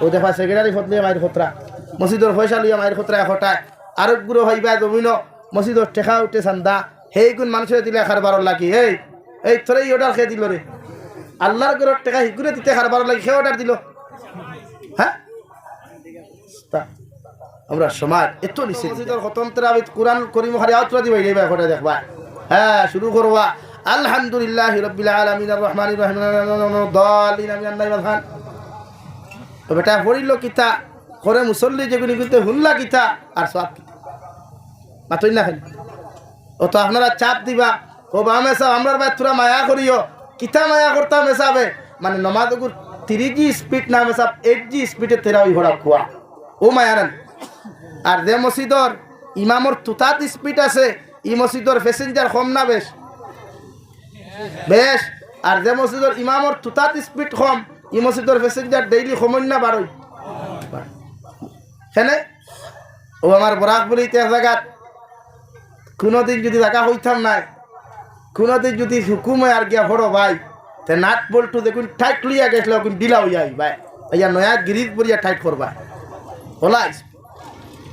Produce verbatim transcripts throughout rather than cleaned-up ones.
অউ দেখবা সেক্রেটারি পদ লইয়া মাইর খতরা, মসজিদর পয়সা লইয়া মাইর খতরা একটায়, আরক গুরু হইবা জমিনো, মসজিদর টেকা উঠে চান্দা, হেইগুন মানষরে দিলে কারবারর লাগি। এই, এই তোরে ই অর্ডার কে দিলো রে? আল্লার ঘরর টেকা হিগুরে দিতে কারবারর লাগি কে অর্ডার দিলো? হ্যাঁ? তা আমরার সমাজ এত নিচে। মসজিদর খতম তেলাওয়াত, কুরআন করিম খালি আওতরা দিবা, এই ভাই খতরা দেখবা। হ্যাঁ, শুরু করবা, আলহামদুলিল্লাহি রাব্বিল আলামিন, আর রহমানির রহিম, দাল্লিন, আমিন, আল্লাহ ইমাম খান। তো বেটা পড়িল কিতা, করে মুসল্লি যেগুলি কিন্তু হুনলা কিতা, আর সব কিতা। মাতইন না কেনে? অউ তো আপনারা চাপ দিবা, ও বা মেসাব, আমরার বায় থুড়া মায়া করিও। কিতা মায়া করতা মেসাবে? মানে নমাজ অগুর থ্রি জি স্পিড না মেসাব, এইট জি স্পিডে তেরাবি পড়া কুয়া। অউ মায়া নানি? আর যে মসজিদর ইমামর তুতাত স্পিড আছে, ই মসজিদর প্যাসেঞ্জার কম না বেশ? বেশ। আর যে মসজিদর ইমামর তুতাত স্পিড কম, ই মসজিদর প্যাসেঞ্জার ডেইলি কমইন না বাড়ইন? কেনে? অউ আমার বরাক বুলি ইতা এক জাগাত কুনুদিন যুদি জাগা অইতাম নায়, কুনুদিন যুদি হুকুম অয় আর গিয়া পড়ো ভাই, তে নাট বল্টু যেগুন টাইট লইয়া গেছলা, অগুন ঢিলা অইয়া আইবা। ইয়া নয়া গিরিজ ভরিয়া টাইট করবা। হলাইস।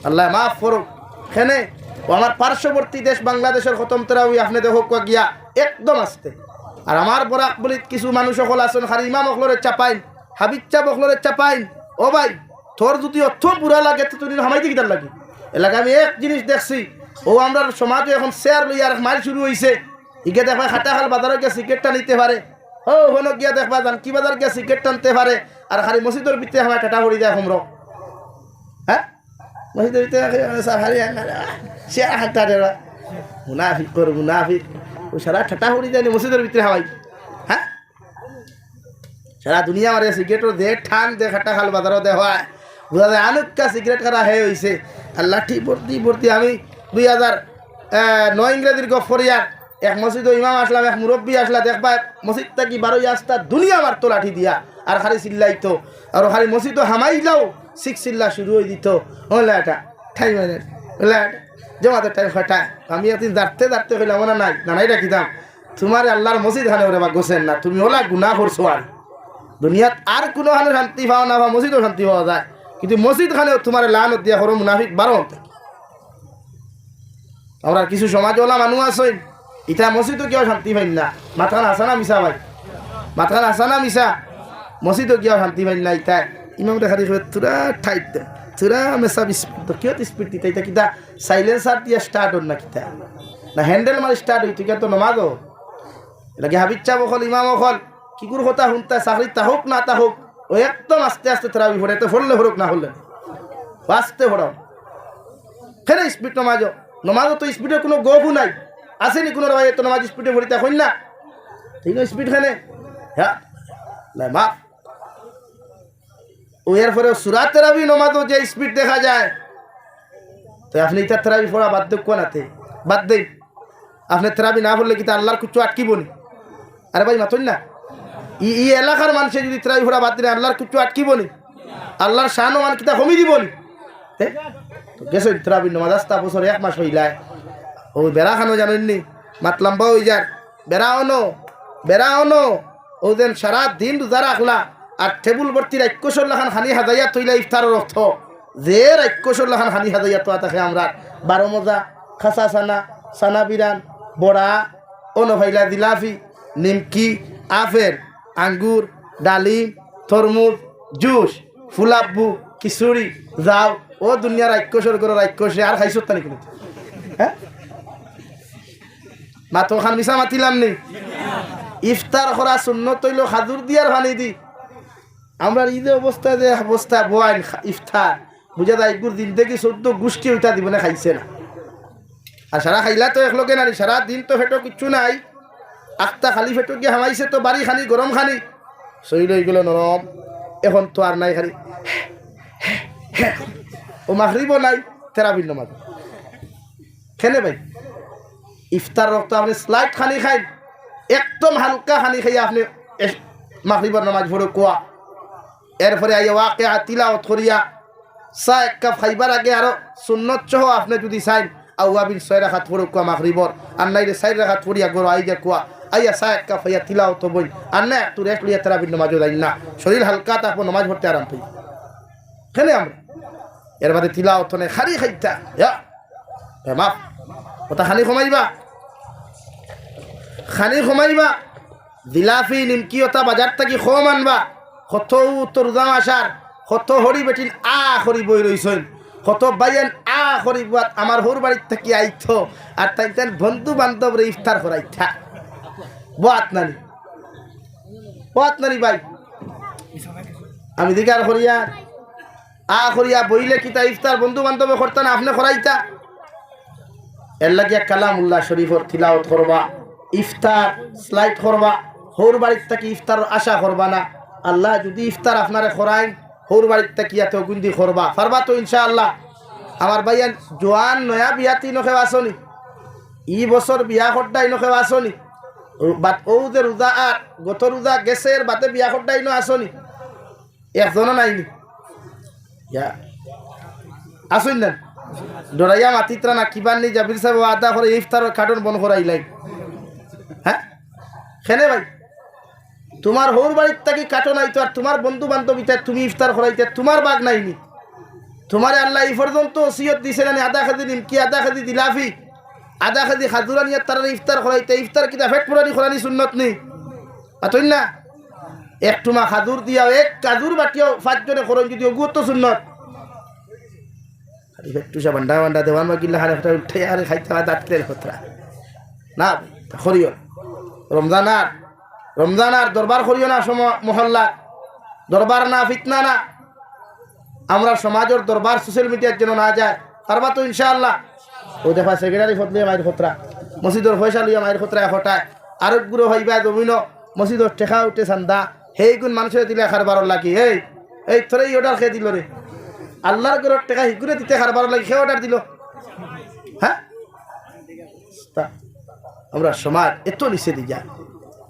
আল্লায় মাফ করউক। কেনে? অউ আমার পার্শ্ববর্তী দেশ বাংলাদেশর খতম তেরাবি আপনে দেখউক্কা গিয়া একদম আস্তে। আর আমার বরাক বুলিত কিছু মানুষ অকল আছইন, খালি ইমাম অকলরে চাপাইন, হাফিজ সাব অকলরে চাপাইন। ও ভাই, তোর যুদি অত বুরা লাগে, তে তুই হামাইতে কিতার লাগি? এর লাগি আমি এক জিনিস দেখছি, অউ আমরার সমাজো এখন চেয়ার লইয়া আরেক মাইল শুরু অইছে। ইগে দেখবা কাটাখাল বাজারো গিয়া সিগারেট টানিতে পারে, অউ হনো গিয়া দেখবা জানকি বাজার গিয়া সিগারেট টানতে পারে, আর খালি মসজিদর ভিতরে হামায় ঠাটা পড়ি যায় কমরো। হ্যাঁ? মসজিদর ভিতরে খালি সাফারি আঙ্গারা, সে হাত টানে ওরা। মুনাফিক কর, মুনাফিক। অউ সারা ঠাটা পড়ি যায়নি মসজিদর ভিতরে হামাই। হ্যাঁ? সারা দুনিয়া মারে সিগারেটর যে টান দে কাটাখাল বাজারো দেওয়া হয়, বুঝা যায় আনুক্কা সিগারেট খারা হে অইছে। আর লাঠি ভর্তি ভর্তি আমি দুই হাজার নয় ইংরেজির গফ করিয়ার এক মসজিদো ইমাম আছলাম, এক মুরব্বি আছলা, দেখবা মসজিদ থাকি বারইয়া আস্তা দুনিয়া মারতো লাঠি দিয়া, আর খালি চিল্লাইতো, আর খালি মসজিদো হামাইলাউ সিক চিল্লা শুরু অই দিতো। ওলা এটা, ঠাই মানে, ওলা এটা, জমাতে টাইম ফাটা। আমি একদিন দাঁড়তে দাঁড়তে কইলাম, "ওনা নাই, না নাই রাখিতাম, তুমারে আল্লার মসজিদ খানে ওরে বা গোছেন না, তুমি ওলা গুনা করছো।" আর দুনিয়াত আর কুনুখানো শান্তি পাও না, বা মসজিদো শান্তি পাওয়া যায়, কিন্তু মসজিদ খানেও তুমারে লানত দিয়া করো মুনাফিক, বারো অন্তে। আমরার কিছু সমাজো ওলা মানুষ আছইন, ইতা মসজিদো গিয়াও শান্তি পাইন না। মাতখান হাছা না মিছা ভাই? মাতখান হাছা না মিছা? মসজিদো গিয়াও শান্তি পাইন না ইতায়। ইমামরে খালি কয়, "থুড়া টাইট দে, থুড়া মেসাব স্পিড দে।" কিয়ত স্পিড দিতা? ইতা কিতা সাইলেন্সার দিয়া স্টার্ট অর না কিতা? না হ্যান্ডেল মারি স্টার্ট অইতো, কিতা তো নমাজো? এর লাগি হাফিজ সাব অকল, ইমাম অকল, কিগুর কথা হুনতা, চাকরি থাকউক না থাকউক, অউ একদম আস্তে আস্তে তেরাবি পড়ে, এতে পড়লে পড়উক না পড়লে নাই। আস্তে পড়াও। কেনে স্পিড নমাজো? নমাজো তো স্পিডর কুনু গফও নাই। আছেনি কুনু রেওয়ায়েতো নমাজ স্পিডে পড়িতা কইন না? ঠিক আছে, স্পিড কেনে? হ্যাঁ, না, মাফ। অউ এরপরে সুরা তেরাবি নমাজো যে স্পিড দেখা যায়, তো আপনে ইতা তেরাবি পড়া বাদ দেউক্কা নাতে, বাদ দেইন। আপনে তেরাবি না পড়লে কিতা আল্লার কুচ্ছু আটকিবো নি? আরে ভাই, মাতইন না। ই, ই এলাকার মানষে যুদি তেরাবি পড়া বাদ দিলে আল্লার কুচ্ছু আটকিবো নি? আল্লার শান ও মান কিতা কমি দিবো নি? হে? তো গেছইন তেরাবির নমাজ আস্তা বছর এক মাস অইলায়। অউ বেড়া খানো জানইন নি? মাত লাম্বা অই যার। বেড়া অনো, বেড়া অনো। অউ যেন সারা দিন রুজা রাখলা, আর টেবুল ভর্তি রাইক্ষসর লাখান খানি হাজাইয়া থইলা ইফতারর অক্ত। যে রাইক্ষসর লাখান খানি হাজাইয়া থওয়া থাকে আমরার বারো মজা, খাসা চানা, চানা বিরান, বড়া, অনো পাইলা জিলাপি, নিমকি, আপেল, আঙ্গুর, ডালিম, তরমুজ, জুস, ফুলাব্বু, খিচুড়ি, যাও, অউ দুনিয়ার রাইক্ষসর ঘরর রাইক্ষসে আর খাইছত নি কুনু? হ্যাঁ? মাতখান মিছা মাতিলাম নি? ইফতার করা সুন্নত অইলো খাজুর দি আর পানি দি। আমরার ই যে অবস্থা, যে অবস্থা বওয়াইন খা-, ইফতার, বুঝা যায় ইগুর জিন্দেগি চৌদ্দ গুষ্টি অইতা জীবনে খাইছে না। আর সারা খাইলা তো একলগে নানি, সারা দিন তো পেটো কিচ্ছু নাই, আখতা খালি পেটো গিয়া হামাইছে তো বাড়ি খানি, গরম খানি, শরীল অইগেলো নরম, এখন তো আর নাই খালি। অউ মাগরিবও নাই, তেরাবির নমাজ। কেনে ভাই? ইফতারর অক্ত আপনে স্লাইট খানি খাইন, একদম হালকা খানি খাইয়া আপনে এশ-, মাগরিবর নমাজ পড়উক্কা। এরপরে আইয়া ওয়াকিয়া তিলাওয়াত করিয়া চা এক কাপ খাইবার আগে আরো সুন্নত সহ আপনে যুদি চাইন, আউয়াবিন ছয় রাকাত পড়উক্কা মাগরিবর, আর নাইলে চাইর রাকাত পড়িয়া ঘরো আই যাউক্কা, আইয়া চা এক কাপ খাইয়া তিলাওয়াত বইন, আর না একটু রেস্ট লইয়া তেরাবির নমাজো যাইন না, শরীল হালকা থাকবো, নমাজ পড়তে আরাম পাইবো। কেনে আমরা? এর বাদে তিলাওত অনে, খানি খাইতা, ইয়া, এ মাফ। কথা খানি কমাইবা, খানি কমাইবা। জিলাফি, নিমকি ওটা বাজার থাকি কম আনবা। কত তো রোজা মাস আর কত হরি বেটিন আ করি বই রইছইন, কত বাইয়ান আ করি বুয়াত আমার হউর বাড়ির থাকি আইতো, আর তাইন তাইন বন্ধু বান্ধবরে ইফতার করাইতা। বুয়াত নানি, বুয়াত নানি ভাই, আমি জিকার করিয়া আ করিয়া বইলে কিতা ইফতার বন্ধু বান্ধবে করতা না, আপনে করাইতা? এর লাগিয়া কালামুল্লাহ শরীফর তিলাওত করবা, ইফতার স্লাইড করবা, হউর বাড়ির থাকি ইফতার আশা করবা না। আল্লাহ যদি ইফতার আপনারে করাইন, হউর বাড়ির থাকি ইয়াতে অগুইন্দি করবা, পারবা তো ইনশাআল্লাহ? আমার ভাইয়ান, জোয়ান নয়া বিয়াত ইনো কেউ আছোনি? ই বছর বিয়া করতা ইনো কেউ আছোনি? বাদ অউ যে রোজা আর গত রোজা গেছে, এর বাদে বিয়া করতা ইনো আছোনি? একজনও নাইনি। ইয়া। আছইন না? ডরাইয়া মাতিত্রা না, কিবার নি জাবির সাহেব ওয়াদা করে ইফতারর কার্টন বন্ধ করাইলাই। হ্যাঁ? কেনে ভাই? তুমার হউর বাড়ির থাকি কার্টন আইতো আর তুমার বন্ধু বান্ধব ইতায় তুমি ইফতার করাইতায়, তুমার ভাগ নাইনি? তুমারে আল্লায় ই পর্যন্ত ওসিয়ত দিছে না নি, আধা কেজি নিমকি, আধা কেজি জিলাফি, আধা কেজি খাজুর আনিয়া তারারে ইফতার করাইতায়? ইফতার কিতা পেট পুরানি করানি সুন্নত নি? মাতইন না? এক টুমা খাজুর দিয়াও, এক কাজুর বাটিও পাঁচজনে করইন যদি, অগুও তো সুন্নত। খালি পেট্টুসা বান্ডা বান্ডা দেওয়ান বা গিল্লা হারে ফেটা উঠে আরে খাইতে হয় দাঁত ক্লিয়ার খতরা। না, করিও। রমজান আর, রমজান আর দরবার করিও না সম-, মহল্লা। দরবার না, ফিতনা না। আমরা সমাজর দরবার সোশ্যাল মিডিয়ার জন্য না যায়। পারবা তো ইনশাআল্লাহ? অউ দেখবা সেক্রেটারি পদ লইয়া মাইর খতরা, মসজিদর পয়সা লইয়া মাইর খতরা একটায়, আরক গুরু হইবা জমিনো, মসজিদর টেকা উঠে চান্দা, হেইগুন মানষরে দিলে কারবারর লাগি। এই, এই তোরে ই অর্ডার কে দিল রে? আল্লার ঘরর টেকা হিগুরে দিতে কারবারর লাগি কে অর্ডার দিল? হ্যাঁ? তা আমরা সমাজ এত নিচে দি যায়।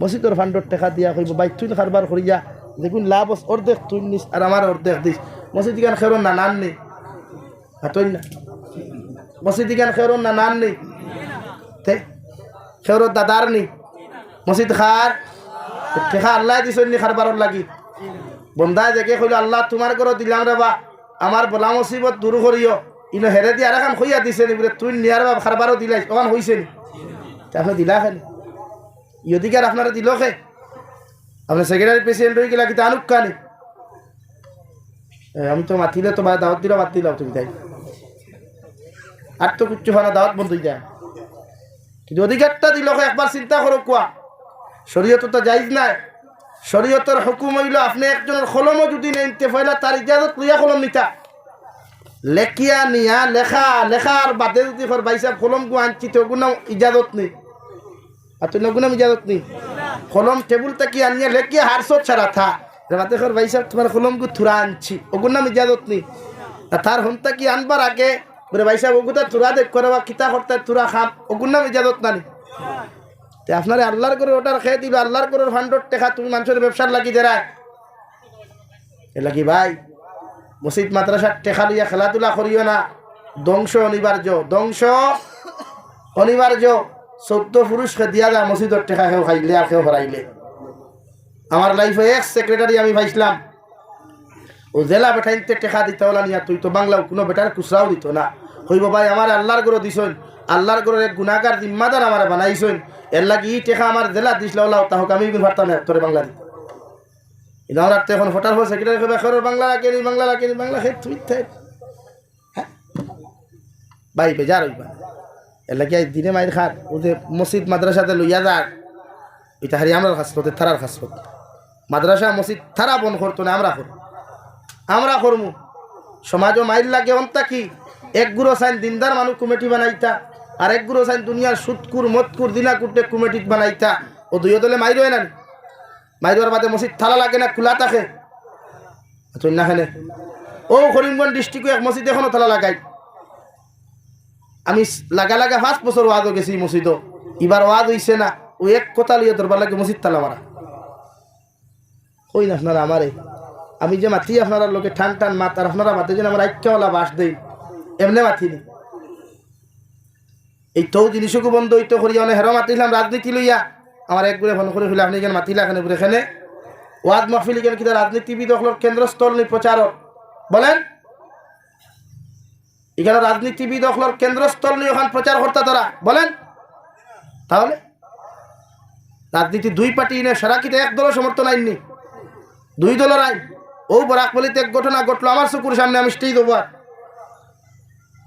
মসজিদর ফান্ডর টেকা দিয়া কইবো, "ভাই, তুই কারবার করিয়া যেগুন লাভ অস, অর্ধেক তুই নিস আর আমার অর্ধেক দিস।" মসজিদ ইখান খেরো না নান নি? মাতইন না। মসজিদ ইখান খেরো না নান নি? তে? খেরো দাদার নি? মসজিদ খার? টেকা আল্লায় দিছইন নি কারবারর লাগি? বন্দায় দেখে কইলো, "আল্লাহ, তুমার ঘরো দিলাম রে বা, আমার বলা মুসিবত দূর করিও।" ইনো হেরে দি আরেকখান কইয়া দিছে নি বুলে, "তুই নিয়ার বা কারবারও দিলাইস", অখান কইছে নি? তে আপনে দিলা কেনে? ই অধিকার আপনারে দিল কে? আপনে সেক্রেটারি প্রেসিডেন্ট অইগেলা কিতা আনুক্কা নি? এ, আমি তো মাতিলে তো বা দাওয়াত দিলে বাদ দিলাও তুমি তাই। আর তো কিচ্ছু হয় না, দাওয়াত বন্ধ অই যায়। কিন্তু অধিকারটা দিল কে, একবার চিন্তা করো কুয়া। শরীয়তো তো জায়েজ নায়। শরীয়তর হুকুম অইলো, আপনে একজনর কলমও যদি নেইন, তে পয়লা তার ইজাজত লইয়া কলম নিতা। লেখিয়া নিয়া, লেখা, লেখার বাদে যদি কর, "ভাইসাব, কলমগু আনছি", তে অগুর নাম ইজাজত নি? আর তুই অগুর নাম ইজাজত নি? কলম টেবুল থাকি আনিয়া লেখিয়া হারছত সারা থা। এর বাদে কর, "ভাইসাব, তুমার কলমগু থুরা আনছি", অগুর নাম ইজাজত নি? আর তার হন থাকি আনবার আগে বুলে, "ভাইসাব, অগুতা থুরা দেখ করে বা কিতা করতে থুরা খাম", অগুর নাম ইজাজত না নি? তে আপনারে আল্লার ঘরর অর্ডার কে দিল, আল্লার ঘরর ফান্ডর টেকা তুমি মানষর ব্যবসার লাগি দেরায়। এর লাগি ভাই, মসজিদ মাদ্রাসার টেকা লইয়া খেলাধুলা করিও না, ধ্বংস অনিবার্য, ধ্বংস অনিবার্য। চৌদ্দ পুরুষ খেদিয়া যায় মসজিদর টেকা, কেউ খাইলে আর কেউ হরাইলে। আমার লাইফো এক সেক্রেটারি আমি পাইছলাম, অউ যেলা বেটাইন্তে টেকা দিতা অলা নিয়া তুই তো বাংলাও কুনু বেটার খুচরাও দিত না। কইবো, "ভাই, আমারে আল্লার ঘরো দিছইন, আল্লার ঘরর এক গুনাগার জিম্মাদার আমারে বানাইছইন, এর লাগি ই টেকা আমার যেলা দিছলা অলা অতা হউক, আমি ইগুন পারতাম না তোরে বাংলা দিতে।" ইনো আমরা তো এখন ফটার পর সেক্রেটারি কইবা, "খেরো বাংলা রাখেনি, বাংলা রাখেনি, বাংলা খে তুই তে।" হ্যাঁ? ভাই, বেজার অইবা। এর লাগি আইজ দিনে মাইর খার, অউ যে মসজিদ মাদ্রাসাতে লইয়া যার, ইটা হারি আমরার খাসলত, তারার খাসলত। মাদ্রাসা মসজিদ তারা বন্ধ করতো না, আমরা করমু। আমরা করমু। সমাজো মাইর লাগে অন থাকি, এক গুরু চাইন দিনদার মানুষ কমিটি বানাইতা, আর এক গুরু চাইন দুনিয়ার সুদকুর, মদকুর, জিনাকুররে কমিটিত বানাইতা। অউ দুইও দলে মাইর অয় না নি? মাইরর বাদে মসজিদ তালা লাগে না, খুলা থাকে? আচ্ছা, না কেনে? অউ করিমগঞ্জ ডিস্ট্রিক্টো এক মসজিদ এখনো তালা লাগাই। আমি স-, লাগা লাগা পাঁচ বছর ওয়াজো গেছি ই মসজিদো, ইবার ওয়াজ অইছে না, অউ এক কথা লইয়া দরবার লাগে মসজিদ তালা মারা। কইন আপনারা আমারে, আমি যে মাতি আপনারার লগে টান টান মাত, আর আপনারা মাতে যেন আমার আইক্কাওয়ালা বাস দেইন, এমনে মাতি নি। এই তো জিনিসগু বন্ধ অইতো করিয়া অনে হেরো মাতিলাম রাজনীতি লইয়া। আমার এক গুরে ফোন করি কইলা, "আপনে ইখান মাতিলা কেনে?" বুলে, "কেনে? ওয়াজ মাহফিল ইখান কিতা রাজনীতিবিদ অকলর কেন্দ্রস্থল নি প্রচারর?" বলেন, ইখানো রাজনীতিবিদ অকলর কেন্দ্রস্থল নি, অখান প্রচার করতা তারা, বলেন। তাহলে রাজনীতি দুই পার্টি, ইনে সারা কিতা এক দলর সমর্থন আইন নি, দুই দলর আইন। অউ বরাক ভ্যালিত এক ঘটনা ঘটলো আমার চকুর সামনে, আমি স্টেজ অবার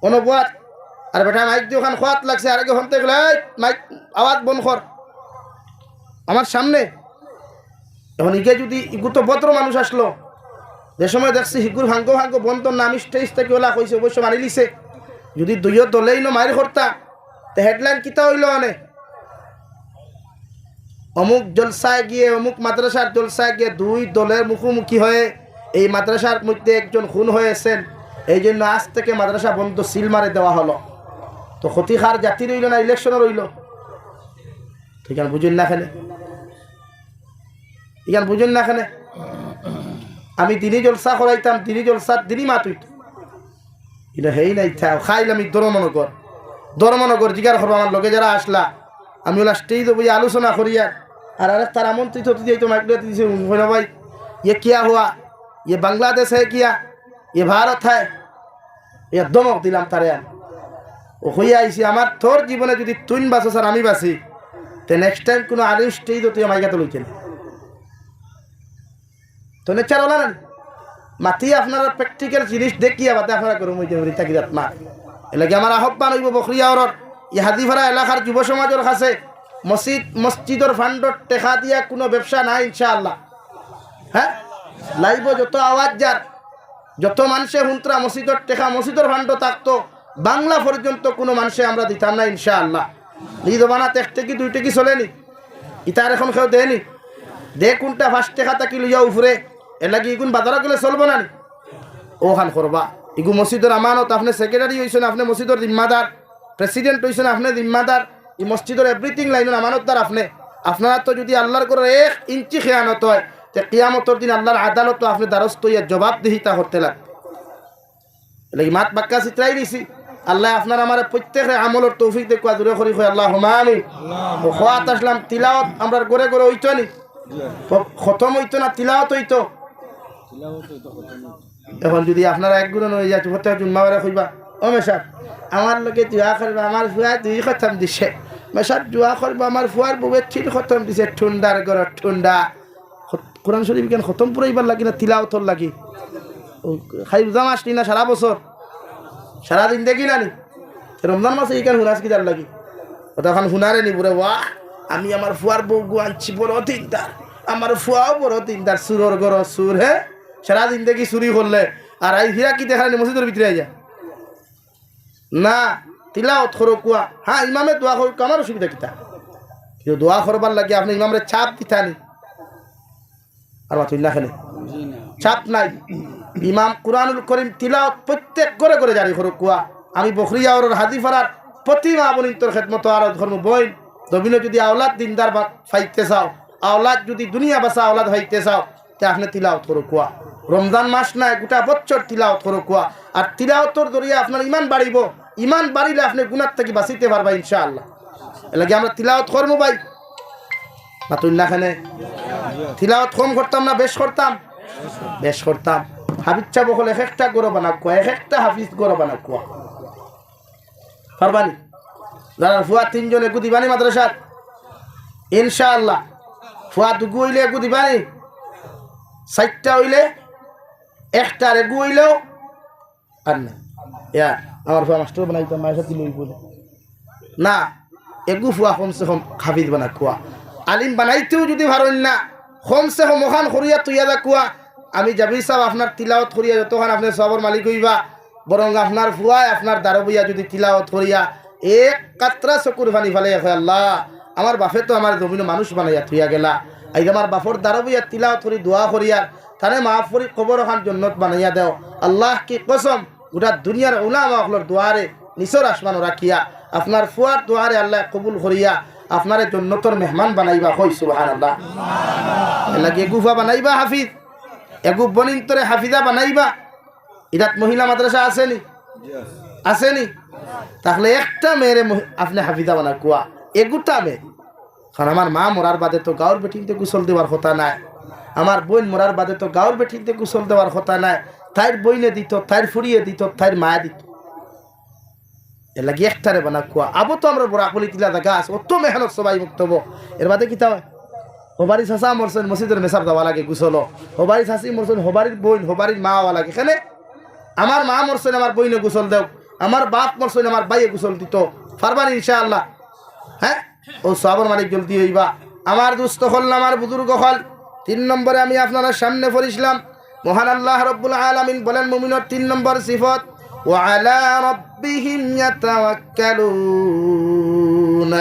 অনবুয়াত। আর বেটা মাইক দি অখান কওয়াত লাগছে, আরেকে হনতে গেলে, "এই মাইক, আওয়াজ বন্ধ কর।" আমার সামনে। এখন ইগে যুদি, ইগু তো ভদ্র মানুষ আছলো, যে সময় দেখছি হিগুর ভাঙ্গো ভাঙ্গো বন্ধ না, আমি স্টেজ থাকি অলা কইছি, অবশ্য মানি লিছে। যুদি দুইও দলে ইনো মাইর করতা, তে হেডলাইন কিতা অইলো অনে? অমুক জলসায় গিয়ে, অমুক মাদ্রাসার জলসায় গিয়ে দুই দলের মুখোমুখি হয়ে এই মাদ্রাসার মধ্যে একজন খুন হয়েছেন, এই জন্য আজ থেকে মাদ্রাসা বন্ধ, সিল মারে দেওয়া হলো। তো ক্ষতি কার জাতির অইলো না ইলেকশনর অইলো? তো ইখান বুঝইন না কেনে? ইখান বুঝইন না কেনে? আমি দিনি জলসা করাইতাম, দিনি জলসাত দিনি মাত অইতো। ইনো হেই নাই, থা-, খাইল আমি ধর্মনগর। ধর্মনগর জিগার করবা আমার লগে যারা আছলা। আমি অলা স্টেজো বইয়া আলোচনা করিয়ার। আর আরেক তার আমন্ত্রিত অতিথি আইতো, মাইক লইয়া দিছে, "হুনো ভাই, ইয়ে কিয়া হুয়া? ইয়ে বাংলাদেশ হ্যায় কিয়া? ইয়ে ভারত হ্যায়?" ইয়া ধমক দিলাম তারে আমি। অউ কইয়া আইছি, "আমার তোর জীবনে যুদি তুইন বাঁচস আর আমি বাঁচি, তে নেক্সট টাইম কুনু আলিম স্টেজো তুই আমার ইগাত লইতে না।" তো নেচার অলা না নি? মাতি আপনারা প্র্যাকটিক্যাল জিনিস দেখিয়া বাদে আপনারা গরম অইতে পারি থাকি যাত মা। এরলাগি আমার আহ্বান অইবো বখরিয়াওরর, ই হাজিপাড়া এলাকার যুব সমাজর কাছে, মসজিদ, মসজিদর ফান্ডর টেকা দিয়া কুনু ব্যবসা নাই ইনশাআল্লাহ। হ্যাঁ, লাইভো যত আওয়াজ যার, যত মানষে হুনতরা মসজিদর টেকা মসজিদর ফান্ডো থাকতো, বাংলা পর্যন্ত কুনু মানষে আমরা দিতাম না ইনশাআল্লাহ। ই জমানাত এক টেকি দুই টেকি চলে নি, ইতার এখন কেউ দেয় নি? দে কুনটা পাঁচ টেকা থাকি লইয়া উপরে, এরলাগি ইগুন বাজারো গেলে চলবো না নি? অখান করবা। ইগু মসজিদর আমানত, আপনে সেক্রেটারি অইছইন, আপনে মসজিদর জিম্মাদার, প্রেসিডেন্ট অইছইন, আপনে জিম্মাদার, ই মসজিদর এভরিথিং লাইনর আমানতদার আপনে। আপনারা তো যুদি আল্লার ঘরর এক ইঞ্চি খেয়ানত অয়, তে কিয়ামতর দিন আল্লার আদালতো আপনে দ্বারস্থ অইয়া জবাবদিহিতা করতে লাগবো। এরলাগি মাত বাক্কা ছিতরাই দিছি। আল্লায় আপনার আমারে প্রত্যেকরে আমলর তৌফিক দেউক্কা, জুরে করি কই আল্লাহুম্মা আমিন। তো কওয়াত আছলাম তিলাওয়াত আমরার ঘরে ঘরে অইতো নি? খ-, খতম অইতো না তিলাওয়াত অইতো? এখন যুদি আপনারা এক গুরু নয় যা, প্রত্যেক জুম্মাবারে কইবা, "ও মেসাব, আমার লগে দোয়া করবা, আমার ফুয়ায় দুই খতম দিছে। মেসাব দোয়া করবা, আমার ফুয়ার বউয়ে তিন খতম দিছে, ঠুন্ডার ঘরর ঠুন্ডা।" খত-, কোরআন শরীফ ইখান খতম পুরাইবার লাগি না তিলাওয়াতর লাগি? অউ খালি রোজা মাস নি না সারা বছর? সারা জিন্দেগি না নি? রমজান মাসে ইখান হুনাস কিতার লাগি? অতখান হুনারে নি বুড়া, "ওয়া, আমি আমার ফুয়ার বউগু আনছি বড় দিনদার, আমার ফুয়াও বড় দিনদার, চুরর ঘরর চুর, হে? সারা জিন্দেগি চুরি করলে, আর আইজ হিরা কি দেখানি মসজিদর ভিতরে আইয়া?" না, তিলাওয়াত করউক্কা। হ্যাঁ, ইমামে দোয়া করউক্কা, আমার অসুবিধা কিতা? কিন্তু দোয়া করবার লাগি আপনে ইমামরে চাপ দিতা নি। আর মাতুন না কেনে? চাপ নাই। ইমাম কোরআনুল করিম তিলাওয়াত প্রত্যেক ঘরে ঘরে জারি করউক্কা। আমি বখরিয়াওরর হাজিপাড়ার প্রতি মা বইনতর খেদমতো আরজ করমু, বইন, জমিনো যুদি আওলাদ দিনদার বা-, পাইতে চাও, আওলাদ যুদি দুনিয়া বাঁচা আওলাদ পাইতে চাও, তে আপনে তিলাওয়াত করউক্কা। রমজান মাস নায়, গোটা বছর তিলাওয়াত করউক্কা। আর তিলাওয়াতর জরিয়া আপনার ইমান বাড়িবো, ইমান বাড়িলে আপনে গুনার থাকি বাঁচিতে পারবা ইনশাআল্লাহ। এরলাগি আমরা তিলাওয়াত করমু ভাই, মাতুন না কেনে? তিলাওয়াত কম করতাম না বেশ করতাম? বেশ করতাম। হাফিজ সাব অকল এক একটা ঘরো বানাউক্কা, এক একটা হাফিজ ঘরো বানাউক্কা। পারবা নি? যারার ফুয়া তিনজন এগু দিবা নি মাদ্রাসাত? ইনশাআল্লাহ। ফুয়া দুগু অইলে এগু দিবা নি? চাইরটা অইলে? একটার এগু অইলেও আর না। ইয়া, আমার ফুয়া মাস্টার বানাইতাম, মায়ের সাথে লই বলে। না, এগু ফুয়া কমসে কম হাফিজ বানাউক্কা। আলিম বানাইতেও যুদি পারইন না, কমসে কম অখান করিয়া থইয়া যাউক্কা। আমি জাবির সাব আপনার তিলাওয়াত করিয়া যতখান আপনে সওয়াবর মালিক অইবা, বরং আপনার ফুয়ায় আপনার দারো বইয়া যুদি তিলাওয়াত করিয়া এক কাতরা চকুর পানি ফালাইয়া কয়, "আল্লাহ, আমার বাফে তো আমারে জমিনো মানুষ বানাইয়া থইয়া গেলা, আইজ আমার বাফর দারো বইয়া তিলাওয়াত করি দোয়া করিয়ার, তারে মাফ করি কবর অখান জন্নত বানাইয়া দেও।" আল্লাহ কি কসম, গোটা দুনিয়ার উলামা অকলর দোয়ারে নিচর আসমানো রাখিয়া, আপনার ফুয়ার দোয়ারে আল্লায় কবুল করিয়া আপনারে জন্নতর মেহমান বানাইবা। কই সুবহানাল্লাহ। এরলাগি এগু ফুয়া বানাইবা হাফিজ, এগু বইনতরে হাফিজা বানাইবা। ইতাত মহিলা মাদ্রাসা আছে নি? আছে নি? তাইলে একটা মেয়েরে মহি-, আপনে হাফিজা বানাউক্কা, এগুটা মেয়ে। কারণ আমার মা মরার বাদে তো গাঁওর বেটিন্তে গোসল দেওয়ার কথা নায়, আমার বইন মরার বাদে তো গাঁওর বেটিন্তে গোসল দেওয়ার কথা নায়। তাইর বইনে দিত, তাইর ফুড়িয়ে দিত, তাইর মায়ে দিত। এর লাগি একটারে বানা কুয়া। আবো তো আমরা বড় আকবলি তিলা জাগা আছে, অত মেহনত সবাই মুক্তব। এর বাদে কিতা অয়? হবারি চাচা মরছইন, মসজিদর মেসাব যাওয়া লাগে গোসল। হবারি চাচি মরছইন, হবারির বইন, হবারির মা অওয়া লাগে। কেনে? আমার মা মরছইন, আমার বইনে গোসল দেও। আমার বাপ মরছইন, আমার ভাইয়ে গোসল দিত। পারবা নি ইনশাআল্লাহ? হ্যাঁ, ও সওয়াবর মালিক জলদি অইবা। আমার দোস্ত অকল, আমার বুজুর্গ অকল, তিন নম্বরে আমি আপনারার সামনে পড়ছিলাম, মহান আল্লাহ রব্বুল আলামিন বলেন, মুমিনর তিন নম্বর সিফত, "ওয়া আলা রাব্বিহিম ইয়াতাওয়াক্কালুন।"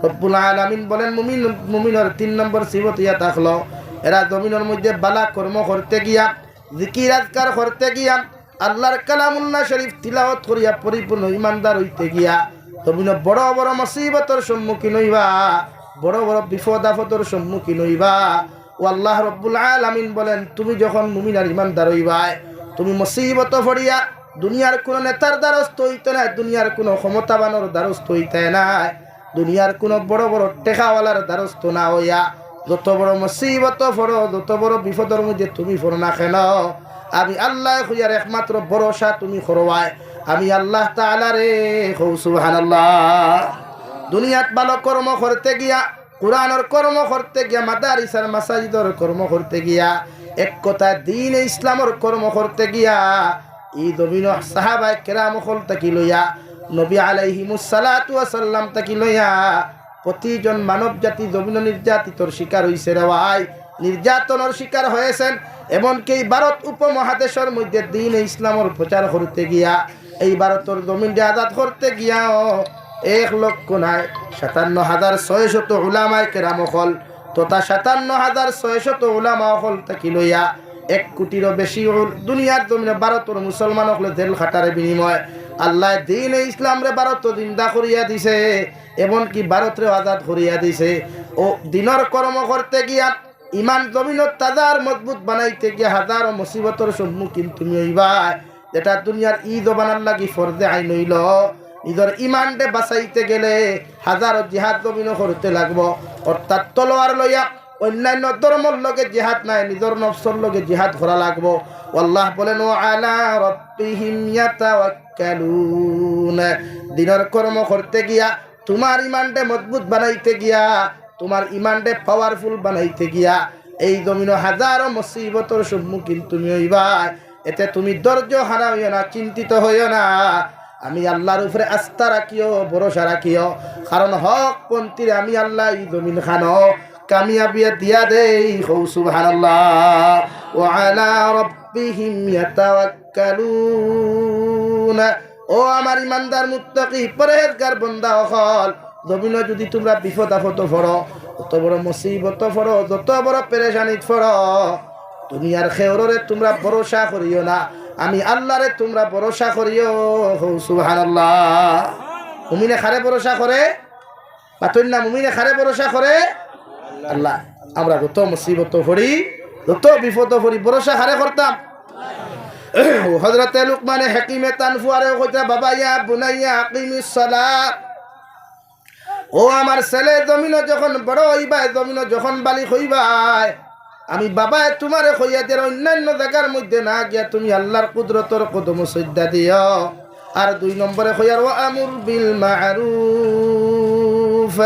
রব্বুল আলামিন বলেন, মুমিন, মুমিনর তিন নম্বর সিফত ইয়া থাকলো, এরা জমিনর মধ্যে বালা কর্ম করতে গিয়া, জিকির আজকার করতে গিয়া, আল্লাহর কালামুল্লাহ শরীফ তিলাওয়াত করিয়া পরিপূর্ণ ইমানদার অইতে গিয়া, জমিনো বড় বড় মুসিবতর সম্মুখীন অইবা, বড় বড় বিপদ আপদর সম্মুখীন অইবা। ও আল্লাহ রব্বুল আলামিন বলেন, তুমি যখন মুমিন আর ইমানদার অইবায়, তুমি মুসিবত পড়িয়া দুনিয়ার কোনো নেতার দ্বারস্থ অইতে নায়, দুনিয়ার কোনো ক্ষমতাবানর দ্বারস্থ অইতে নায়, দুনিয়ার কোনো বড় বড় টেকাওয়ালার দ্বারস্থ না অইয়া, যত বড় মুসিবত পড়ো, যত বড় বিপদর মধ্যে তুমি পড়ো না কেন, আমি আল্লাহ কইয়ার একমাত্র ভরসা তুমি করবায় আমি আল্লাহ তাআলারে। কও সুবহানাল্লাহ। দুনিয়াত ভালো কর্ম করতে গিয়া, কোরআনর কর্ম করতে গিয়া, মাদারিসার মাসাজিদর কর্ম করতে গিয়া, এক কথায় দ্বীনে ইসলামর কর্ম করতে গিয়া, ই জমিনো সাহাবায়ে কেরাম অকল থাকি লইয়া, নবী আলাইহিমুস সালাতু ওয়াস সালাম থাকি লইয়া, প্রতিজন মানব জাতি জমিনো নির্যাতিতর শিকার অইছে রে ভাই, নির্যাতনর শিকার হয়েছেন। এমনকি এই ভারত উপমহাদেশর মধ্যে দ্বীনে ইসলামর প্রচার করতে গিয়া, এই ভারতর জমিনরে আজাদ করতে গিয়াও এক লক্ষ নায়, সাতান্ন হাজার ছয়শত উলামায়ে কেরাম অকল তথা সাতান্ন হাজার ছয়শত উলামা অকল থাকি লইয়া এক কোটিরও বেশি উল-, দুনিয়ার জমিনো ভারতর মুসলমান অকলে জেল খাটার বিনিময়ে আল্লায় দ্বীনে ইসলামরে ভারতো জিন্দা করিয়া দিছে, এমনকি ভারতরে আজাদ করিয়া দিছে। ও দ্বীনর কর্ম করতে গিয়া, ইমান জমিনো তাজা আর মজবুত বানাইতে গিয়া হাজারো মুসিবতর সম্মুখীন তুমি অইবায়। যেটা দুনিয়ার ই জমানার লাগি ফরজে আইন অইলো, নিজর ইমানরে বাঁচাইতে গেলে হাজারো জিহাদ জমিনো করতে লাগবো। অর্থাৎ তলোয়ার লইয়া অন্যান্য ধর্মর লগে জিহাদ নায়, নিজর নফসর লগে জিহাদ করা লাগবো। আল্লাহ বলেন, "ওয়া আলা রাব্বিহিম ইয়াতাওয়াক্কালুন।" দ্বীনর কর্ম করতে গিয়া, তুমার ইমানরে মজবুত বানাইতে গিয়া, তুমার ইমানরে powerful বানাইতে গিয়া, এই জমিনো হাজারো মুসিবতর সম্মুখীন তুমি অইবায়। এতে তুমি ধৈর্য হারা অইও না, চিন্তিত অইও না। আমি আল্লাহর উপরে আস্থা রাখিও, ভরসা রাখিও, কারণ হক পন্থীরে আমি আল্লায় ই জমিন খানো কামিয়াবি দিয়া দেই। কও সুবহানাল্লাহ। ওয়া আলা রাব্বিহিম ইয়াতাওয়াক্কালুন। ও আমার ইমানদার মুত্তাকি পরহেজগার বন্দা অকল, জমিনো যুদি তুমরা বিপদ আপদো পড়ো, অত বড় মুসিবতো পড়ো, যত বড় পেরেশানিত পড়ো, দুনিয়ার কেউররে তুমরা ভরসা করিও না, আমি আল্লাহরে তুমরা ভরসা করিও। কও সুবহানাল্লাহ। মুমিনে কারে ভরসা করে? মাতইন না, মুমিনে কারে ভরসা করে? আল্লাহ। আমরা যত মুসিবতো পড়ি, যত বিপদো পড়ি, ভরসা কারে করতাম? হযরতে লুকমানে হাকিমে তান ফুয়ারে কইতা, "বাবা, ইয়া বুনাইয়া আকিমিস সালাহ।" ও আমার ছেলে, জমিনো যখন বড় অইবায়, জমিনো যখন বালিগ অইবায়, আমি বাবায় তুমারে কইয়া দের অন্যান্য জাগার মধ্যে না গিয়া তুমি আল্লাহর কুদরতর কদমো সইজদা দিও। আর দুই নম্বরে কইয়ার, "ওয়া আমুর বিল মা'রুফ।"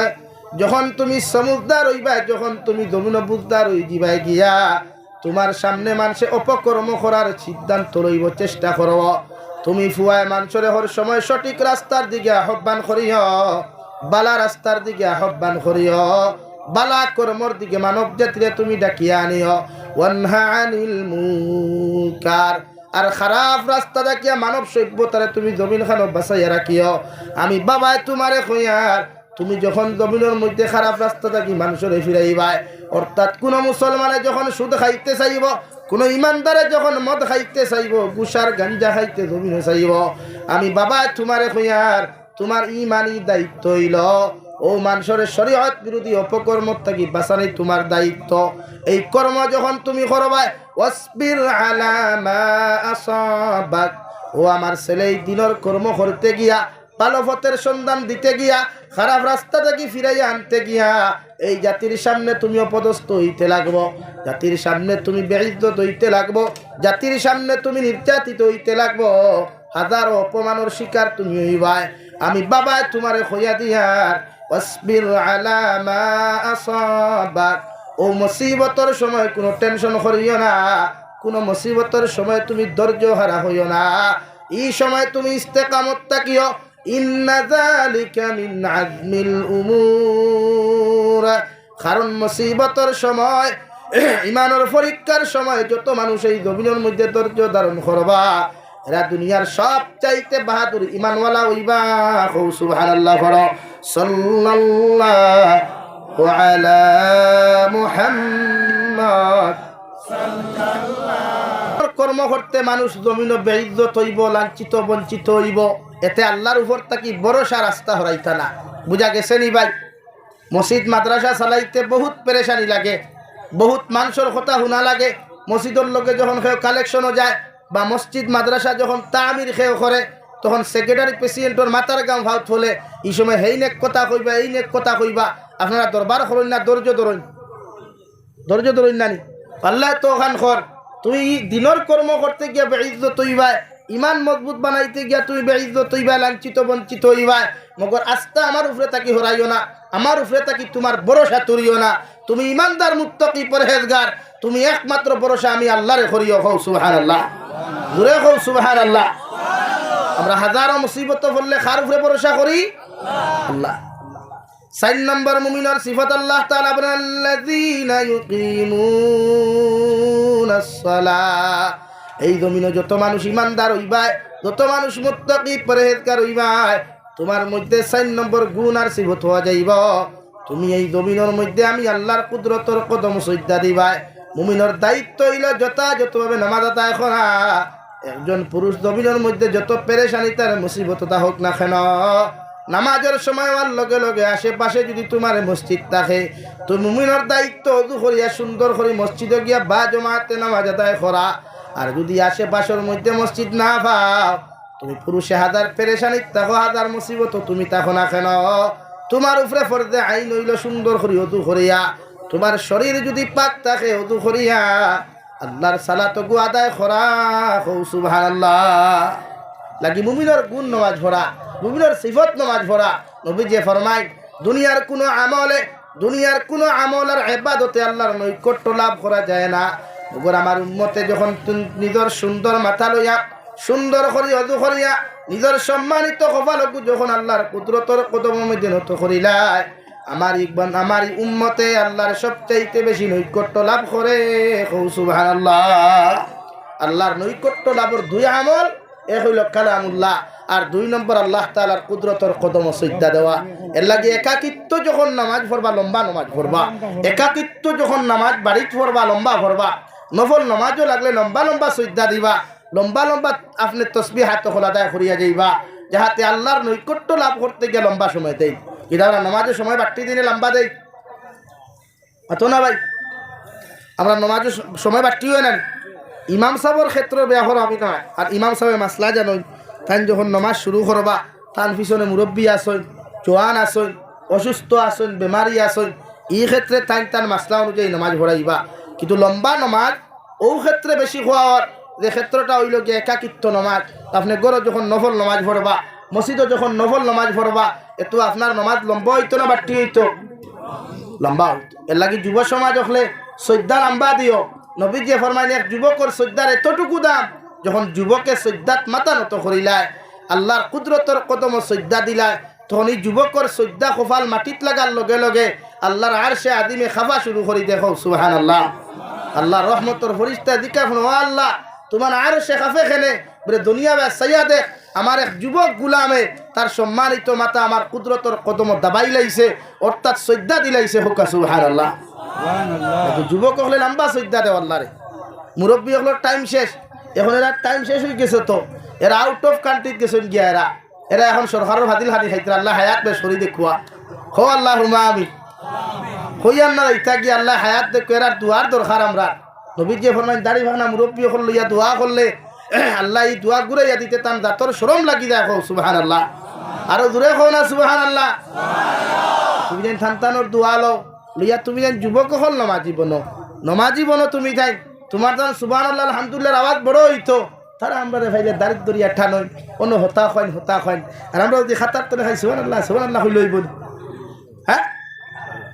যখন তুমি সমুজদার অইবায়, যখন তুমি জমিনো বুজদার অই যিবায় গিয়া, তুমার সামনে মানষে অপকর্ম করার সিদ্ধান্ত লইবো, চেষ্টা করবো। তুমি ফুয়ায় মানষরে হর সময় সঠিক রাস্তার দিকে আহ্বান করিও, বালা রাস্তার দিকে আহ্বান করিও, বালা কর্মর দিকে মানব জাতিরে তুমি ডাকিয়া আনিও। ওয়ানহা আনিল মুনকার, আর খারাপ রাস্তা ডাকিয়া মানব সভ্যতারে তুমি জমিন খানো বাঁচাইয়া রাখিও। আমি বাবায় তুমারে কইয়ার, তুমি যখন জমিনর মধ্যে খারাপ রাস্তা থাকি মানষরে ফিরাইবায়, অর্থাৎ কুনু মুসলমানে যখন সুদ খাইতে চাইবো, কুনু ইমানদারে যখন মদ খাইতে চাইবো, গুশার গাঞ্জা খাইতে জমিনো চাইবো, আমি বাবায় তুমারে কইয়ার, তুমার ইমানি দায়িত্ব অইলো, ও মানষরে শরীয়ত বিরোধী অপকর্ম থাকি বাঁচানি তুমার দায়িত্ব। এই কর্ম যখন তুমি করবায়, ওয়াসবির আলা মা আসাবাক, ও আমার ছেলে, এই দ্বীনর কর্ম করতে গিয়া, ভালো পথের সন্ধান দিতে গিয়া, খারাপ রাস্তা থাকি ফিরাইয়া আনতে গিয়া, এই জাতির সামনে তুমি অপদস্থ অইতে লাগবো, জাতির সামনে তুমি বেইজ্জত অইতে লাগবো, জাতির সামনে তুমি নির্যাতিত অইতে লাগবো, হাজারো অপমানর শিকার তুমি অইবায়। আমি বাবায় তুমারে কইয়া দিয়ার, "ওয়াসবির আলা মা আসাবাক।" অউ মুসিবতর সময় কুনু টেনশন করিও না, কুনু মুসিবতর সময় তুমি ধৈর্য হারা অইও না। ই সময় তুমি ইস্তেকামত থাকিও। ইন্না যালিকা মিন আজমিল উমুর। কারণ মুসিবতর সময়, ইমানর পরীক্ষার সময় যত মানুষ এই জমিনর মধ্যে ধৈর্য ধারণ করবা, এরা দুনিয়ার সবচাইতে বাহাদুর ইমানওয়ালা অইবা। কও সুবহানাল্লাহ পড়ো। সাল্লাল্লাহু আলা মুহাম্মদ। কর্ম করতে মানুষ জমিনো বেইজ্জত অইবো, লাঞ্ছিত বঞ্চিত অইবো, এতে আল্লার উপর থাকি ভরসা রাস্তা হরাইতা না। বুঝা গেছে নি ভাই? মসজিদ মাদ্রাসা চালাইতে বহুত পেরেশানি লাগে, বহুত মানষর কথা হুনা লাগে। মসজিদর লগে যখন কেউ কালেকশনো যায় বা মসজিদ মাদ্রাসা যখন তামির কেউ করে, তখন সেক্রেটারি প্রেসিডেন্টর মাথার ঘাম ফাউত ফলে। ই সময় হেইন এক কথা কইবা, এইন এক কথা কইবা। আপনারা দরবার করইন না, ধৈর্য ধরইন। ধৈর্য ধরইন না নি? আল্লায় তো অখান কর, তুমি ই দিনর কর্ম করতে গিয়া বেইজ্জত অইবায়, ইমান মজবুত বানাইতে গিয়া তুমি বেইজ্জত অইবায়, লাঞ্ছিত বঞ্চিত অইবায়। মগর আস্থা আমার উপরে থাকি হরাইও না, আমার উপরে থাকি তুমার ভরসা তুরিও না। তুমি ইমানদার, মুত্তাকি, পরহেজগার, তুমি একমাত্র ভরসা আমি আল্লারে করিও। কও সুবহানাল্লাহ, জোরে কও সুবহানাল্লাহ। আমরা হাজারো মুসিবতো পড়লে কার উপরে ভরসা করি? আল্লাহ। চাইর নম্বর মুমিনর সিফত আল্লাহ তাআলা বলেন, "আল্লাযীনা ইউকিমুনাস-সালাহ।" এই জমিনো যত মানুষ ইমানদার অইবায়, যত মানুষ মুত্তাকি পরহেজগার অইবায়, তুমার মধ্যে চাইর নম্বর গুণ আর সিফত হওয়া যাইবো। তুমি এই জমিনর মধ্যে আমি আল্লার কুদরতর কদম সইজদা দিবায়। মুমিনর দায়িত্ব অইলো যথাযথভাবে নামাজ আদায় করা। একজন পুরুষ জমিনর মধ্যে যত পেরেশানি তার মুসিবত তা হোক না কেন, নামাজর সময় অওয়ার লগে লগে আশেপাশে যুদি তুমার মসজিদ থাকে, তো মুমিনর দায়িত্ব অজু করিয়া সুন্দর করি মসজিদো গিয়া বা জমাতে নামাজ আদায় করা। আর যুদি আশেপাশর মধ্যে মসজিদ না পাও, তুমি পুরুষে হাজার পেরেশানিত থাকো, হাজার মুসিবতো তুমি থাকো না কেন, তুমার উপরে ফরজে আইন অইলো সুন্দর করি অজু করিয়া, তুমার শরীর যুদি পাক থাকে অজু করিয়া, আল্লার সালাতগু আদায় করা। কও সুবহানাল্লাহ। লাগি মুমিনর গুণ নামাজ পড়া, মুমিনর সিফত নামাজ পড়া। নবীজিয়ে ফরমাইন, দুনিয়ার কুনু আমলে, দুনিয়ার কুনু আমল আর ইবাদতে আল্লার নৈকট্য লাভ করা যায় না। মগর আমার উম্মতে যখন তুন-, নিজর সুন্দর মাথা লইয়া, সুন্দর করি অজু করিয়া, নিজর সম্মানিত কপালগু যখন আল্লার কুদরতর কদমর মধ্যে নত করিলায়, আমার ই বান-, আমার ই উম্মতে আল্লার সবচাইতে বেশি নৈকট্য লাভ করে। কও সুবহানাল্লাহ। আল্লার নৈকট্য লাভর দুই আমল, এক অইলো কালামুল্লাহ, আর দুই নম্বর আল্লাহ তাআলার কুদরতর কদমো সইজদা দেওয়া। এরলাগি একাকিত্ব যখন নামাজ পড়বা, লম্বা নামাজ পড়বা, একাকিত্ব যখন নামাজ বাড়িত পড়বা, লম্বা পড়বা, নফল নামাজও লাগলে লম্বা লম্বা সইজদা দিবা, লম্বা লম্বা আপনে তসবিহাত হকল আদায় করিয়া যাইবা, যাহাতে আল্লার নৈকট্য লাভ করতে গিয়া লম্বা সময় দেই। কিন্তু আমরা নামাজর সময় বাট্টি দেই নি, লম্বা দেই? অতো না ভাই, আমরা নামাজর স-, সময় বাট্টি অয় না নি? ইমাম সাবর ক্ষেত্রে বেয়া করা আমি না, আর ইমাম সাবে মাসলা জানইন, তাইন যখন নামাজ শুরু করবা, তান পিছনে মুরব্বি আছইন, জোয়ান আছইন, অসুস্থ আছইন, বেমারি আছইন, ই ক্ষেত্রে তাইন তান মাসলা অনুযায়ী নামাজ পড়াইবা। কিন্তু লম্বা নামাজ অউ ক্ষেত্রে বেশি কওয়া অর, যে ক্ষেত্রটা অইলো গিয়া একাকিত্ব নামাজ। আপনে ঘরো যখন নফল নামাজ পড়বা, মসজিদো যখন নফল নামাজ পড়বা, এতো আপনার নামাজ লম্বা অইতো না বাট্টি অইতো? লম্বা অইতো। এরলাগি যুব সমাজ অকলে সইজদা লম্বা দিও। নবীজিয়ে ফরমাইন, এক যুবকর সইজদার এতটুকু দাম, যখন যুবকে সইজদাত মাথা নত করিলায়, আল্লার কুদরতর কদমো সইজদা দিলায়, তখন ই যুবকর সইজদা কপাল মাটিত লাগার লগে লগে আল্লার আরশে আজিমে কাঁপা শুরু করি দেয়। কও সুবহানাল্লাহ। আল্লার রহমতর ফিরিস্তায় জিকাইন, "ও আল্লাহ, তুমার আরশে কাঁপে কেনে?" বলে, "দুনিয়া বায় চাইয়া দেখ, আমার এক যুবক গুলামে তার সম্মানিত মাথা আমার কুদরতর কদমো দাবাইলাইছে, অর্থাৎ সইজদা দিলাইছে।" কউক্কা সুবহানাল্লাহ। সুবহানাল্লাহ। কিন্তু যুবক অকলে লম্বা সইজদা দেও আল্লারে, মুরব্বি অকলর টাইম শেষ, এখন এরা টাইম শেষ অইগেছে তো, এরা out of country গেছইন গিয়া এরা। এরা এখন সরকারর ফাজিল খানি খাইতরা, আল্লায় হায়াত বেশ করি দেখউক্কা। কও আল্লাহুম্মা আমিন। কইয়ার না ইতা গিয়া আল্লায় হায়াত দেখউক্কা, এরার দোয়ার দরকার আমরার। নবীজিয়ে ফরমাইন, দাড়ি পাকনা মুরব্বি অকল লইয়া দোয়া করলে, আল্লায় ই দোয়া ঘুরাইয়া দিতে তান জাতর শরম লাগি যায়। কও সুবহানাল্লাহ। আরো জোরে কও না সুবহানাল্লাহ। তুমি যেন সন্তানর দোয়া লও, লইয়া তুমি যেন যুবক অকল নমাজি বনো, নমাজি বনো তুমি যেন। তুমার যেন সুবহানাল্লাহ, আলহামদুলিল্লাহর আওয়াজ বড় অইতো। তারা আমরারে পাইলে দাড়িত ধরিয়া টানইন, অনো হতা কইন, হতা কইন। আর আমরা যদি খাতার তলে খাই সুবহানাল্লাহ, সুবহানাল্লাহ কইলে অইবো নি? হ্যাঁ,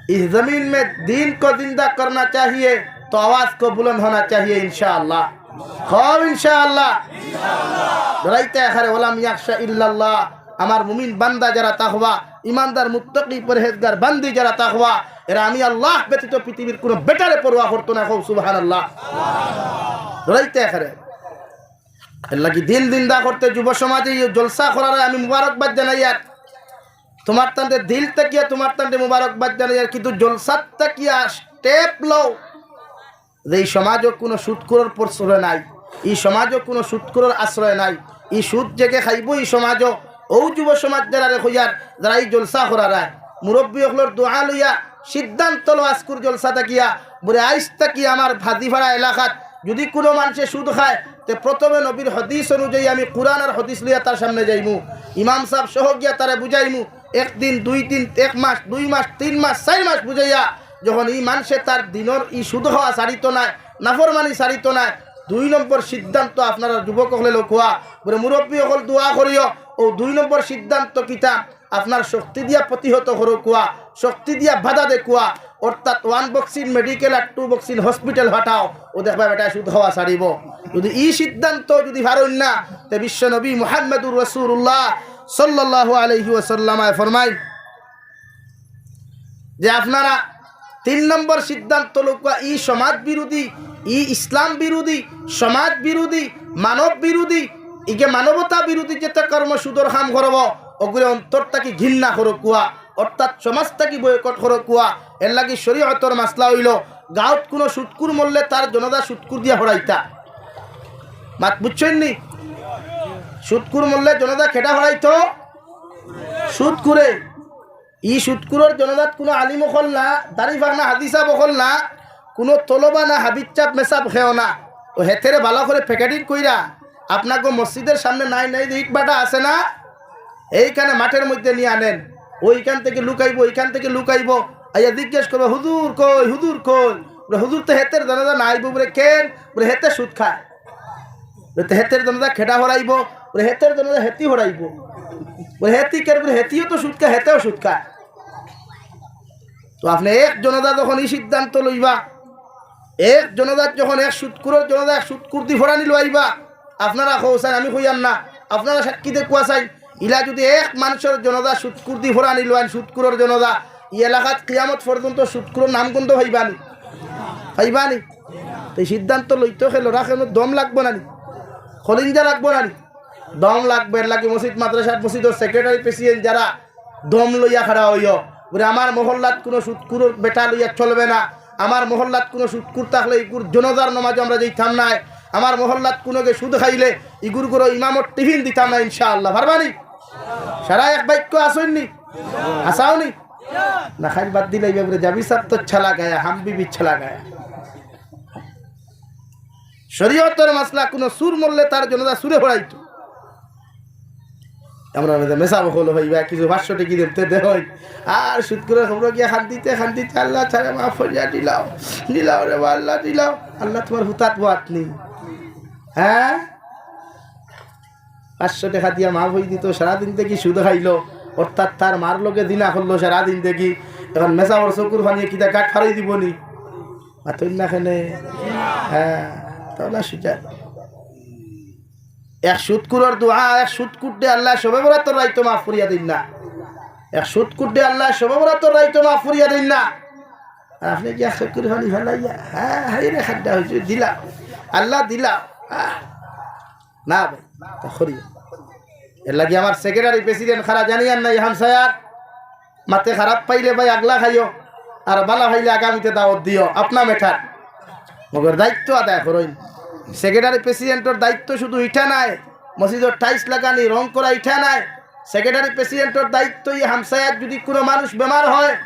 इस ज़मीन में दीन को ज़िंदा करना चाहिए, तो आवाज़ को बुलंद होना चाहिए, इंशाअल्लाह। কও ইনশাআল্লাহ। ডরাইতা কারে, ওয়ালাম ইয়াখশা ইল্লাল্লাহ। আমার মুমিন বান্দা যারা তাকওয়া, ইমানদার, মুত্তাকি, পরহেজগার বান্দি যারা তাকওয়া, এরা আমি আল্লাহ ব্যতীত পৃথিবীর কুনু বেটারে পরোয়া করতো না। কও সুবহানাল্লাহ। ডরাইতা কারে। এরলাগি দিন জিন্দা করতে যুব সমাজে ই জলসা করারে আমি মুবারকবাদ জানাইয়ার। তুমার তানরে দিল থাকিয়া তুমার তানরে মুবারকবাদ জানাইয়ার, কিন্তু জলসাত থাকিয়া step লও যে ই সমাজো কুনু সুদখুরর প্রশ্রয় নাই, ই সমাজো কুনু সুদখুরর আশ্রয় নাই। ই সুদ যেগে খাইবো ই সমাজো, অউ যুব সমাজ যারারে কইয়ার, যারা ই জলসা করারায়, মুরব্বি অকলর দোয়া লইয়া সিদ্ধান্ত লও আইজকুর জলসা থাকিয়া, বুলে আইজ থাকি আমার হাজীপাড়া এলাকাত যুদি কুনু মানষে সুদ খায়, তে প্রথমে নবীর হাদিস অনুযায়ী আমি কুরআন আর হাদিস লইয়া তার সামনে যাইমু। ইমাম সাব সহ গিয়া তারে বুঝাইমু। এক দিন, দুই দিন, এক মাস, দুই মাস, তিন মাস, চাইর মাস বুঝাইয়া যখন ই মানষে তার দিনর ই সুদ খাওয়া ছাড়িতো নায়, নাফরমানি ছাড়িতো নায়, দুই নম্বর সিদ্ধান্ত আপনারা যুবক অকলে লউক্কা, বুলে মুরব্বি অকল দোয়া করিও, অউ দুই নম্বর সিদ্ধান্ত কিতা? আপনার শক্তি দিয়া প্রতিহত করউক্কা, শক্তি দিয়া বাধা দেউক্কা, অর্থাৎ one boxing medical আর two boxing hospital পাঠাও, অউ দেখবা বেটায় সুদ খাওয়া ছাড়িবো। যুদি ই সিদ্ধান্ত যুদি পারইন না, তে বিশ্ব নবী মুহাম্মাদুর রাসূলুল্লাহ সাল্লাল্লাহু আলাইহি ওয়াসাল্লামে ফরমাইন যে আপনারা তিন নম্বর সিদ্ধান্ত লউক্কা, ই সমাজ বিরোধী, ই ইসলাম বিরোধী, সমাজ বিরোধী, মানব বিরোধী, ইগে মানবতা বিরোধী যেতা কর্ম সুদর কাম করবো, অগুরে অন্তর থাকি ঘিন্না করউক্কা, অর্থাৎ সমাজ থাকি boycott করউক্কা। এরলাগি শরীয়তর মাসলা অইলো, গাউত কুনু সুদখুর মরলে তার জনাজা সুদখুর দিয়া পড়াইতা। মাত বুঝছইন নি? সুদখুর মরলে জনাজা কেডা পড়াইতো? সুদখুরে। ই সুদখুরর জনাজাত কুনু আলিম অকল না, দাড়ি পাকনা হাজি সাব অকল না, কুনু তলবা না, হাফিজ সাব, মেসাব কেউ না। অউ হেতেরে ভালা করি packaging কইরা আপনাগো মসজিদর সামনে নাই নাই যে ইট ভাটা আছে না, এইখানে মাঠর মধ্যে নিয়া আনেন। অউ ইখান থাকি লুকাইবো, ইখান থাকি লুকাইবো, আইয়া জিজ্ঞেস করবো, "হুজুর কই, হুজুর কই?" বুলে, "হুজুর তো হেতের জনাজা নাই।" বুলে, "কেন?" বুলে, "হেতে সুদ খায়।" বুলে, "তে হেতের জনাজা কেডা পড়াইবো?" বুলে, "হেতের জনাজা হেতি পড়াইবো।" বুলে, "হেতি কেন?" বুলে, "হেতিও তো সুদ খায়, হেতেও সুদ খায়।" তো আপনে এক জনাজা যখন ই সিদ্ধান্ত লইবা, এক জনাজাত যখন এক সুদখুরর জনাজা এক সুদখুর দি পড়ানি লইবা, আপনারা কও চাইন, আমি কইয়ার না, আপনারা সাক্ষী দেউক্কা চাইন। ইলা যুদি এক মানষর জনাজা সুদখুর দি পড়ানি লইন, সুদখুরর জনাজা, ই এলাকাত কিয়ামত পর্যন্ত সুদখুরর নাম গন্ধ পাইবা নি? পাইবা নি? তে সিদ্ধান্ত লইতো কেনে, রাখেন, দম লাগবো না নি? খলিঞ্জা লাগবো না নি? দম লাগবো। এরলাগি মসজিদ মাদ্রাসার, মসজিদর secretary president যারা দম লইয়া খাড়া অইও, বুলে, "আমার মহল্লাত কুনু সুদখুরর বেটা লইয়া চলবে না, আমার মহল্লাত কুনু সুদখুর থাকলে ইগুর জনাজার নমাজো আমরা যাইতাম নায়, আমার মহল্লাত কুনুগে সুদ খাইলে ইগুর ঘরো ইমামর টিফিন দিতাম না ইনশাআল্লাহ।" পারবা নি? সারা এক বাক্য আছইন নি? আছাও নি? না খাইল বাদ দিলাইবা, বুলে, "জাবি সাব তো চালা গায়া, হাম ভি চালা গায়া।" শরীয়তর মাসলা, কুনু চুর মরলে তার জনাজা চুরে পড়াইতো। আমরা মেসাব অকল পাইবা, কিছু পাঁচশো টেকি দেইন, তে দেইন। আর সুদখুরর খবরো গিয়া কান্দিতে কান্দিতে, "আল্লাহ, তারে মাফ করিয়া দিলাও, দিলাও রে বা আল্লাহ, দিলাও।" আল্লাহ তুমার হুতাত বাত নি। হ্যাঁ? পাঁচশো টেকা দিয়া মাফ অই দিতো, সারাদিন থাকি সুদ খাইলো, অর্থাৎ তার মার লগে জিনা করলো সারাদিন থাকি। এখন মেসাবর চকুর পানিয়ে কিতা গাট ফাড়ি দিবো নি? মাতইন না কেনে? হ্যাঁ, তাহলে সুজা। এক সুদখুরর দোয়া, এক সুদখুররে আল্লায় শবে বরাতর রাইতো মাফ করিয়া দেইন না। এক সুদখুররে আল্লায় শবে বরাতর রাইতো মাফ করিয়া দেইন না। আর আপনে গিয়া চকুর পানি ফালাইয়া, "হ্যাঁ, হায় রে, খাদ্দা অইছে, দিলাও, আল্লাহ দিলাও।" আহ, না ভাই, তা করিও না। এরলাগি আমার secretary president খাড়া জানিয়ার নাই, হামসায়ার মাতে খারাপ পাইলে ভাই আগলা খাইও, আর ভালা পাইলে আগামীতে দাওয়াত দিও, আপনা matter। মগর দায়িত্ব আদায় করইন। Secretary presidentর দায়িত্ব শুধু ইটা নায়, মসজিদর tiles লাগানি, রং করা ইটা নায়। Secretary presidentর দায়িত্ব ই হামসায়াত যদি কুনু মানুষ বেমার হয়,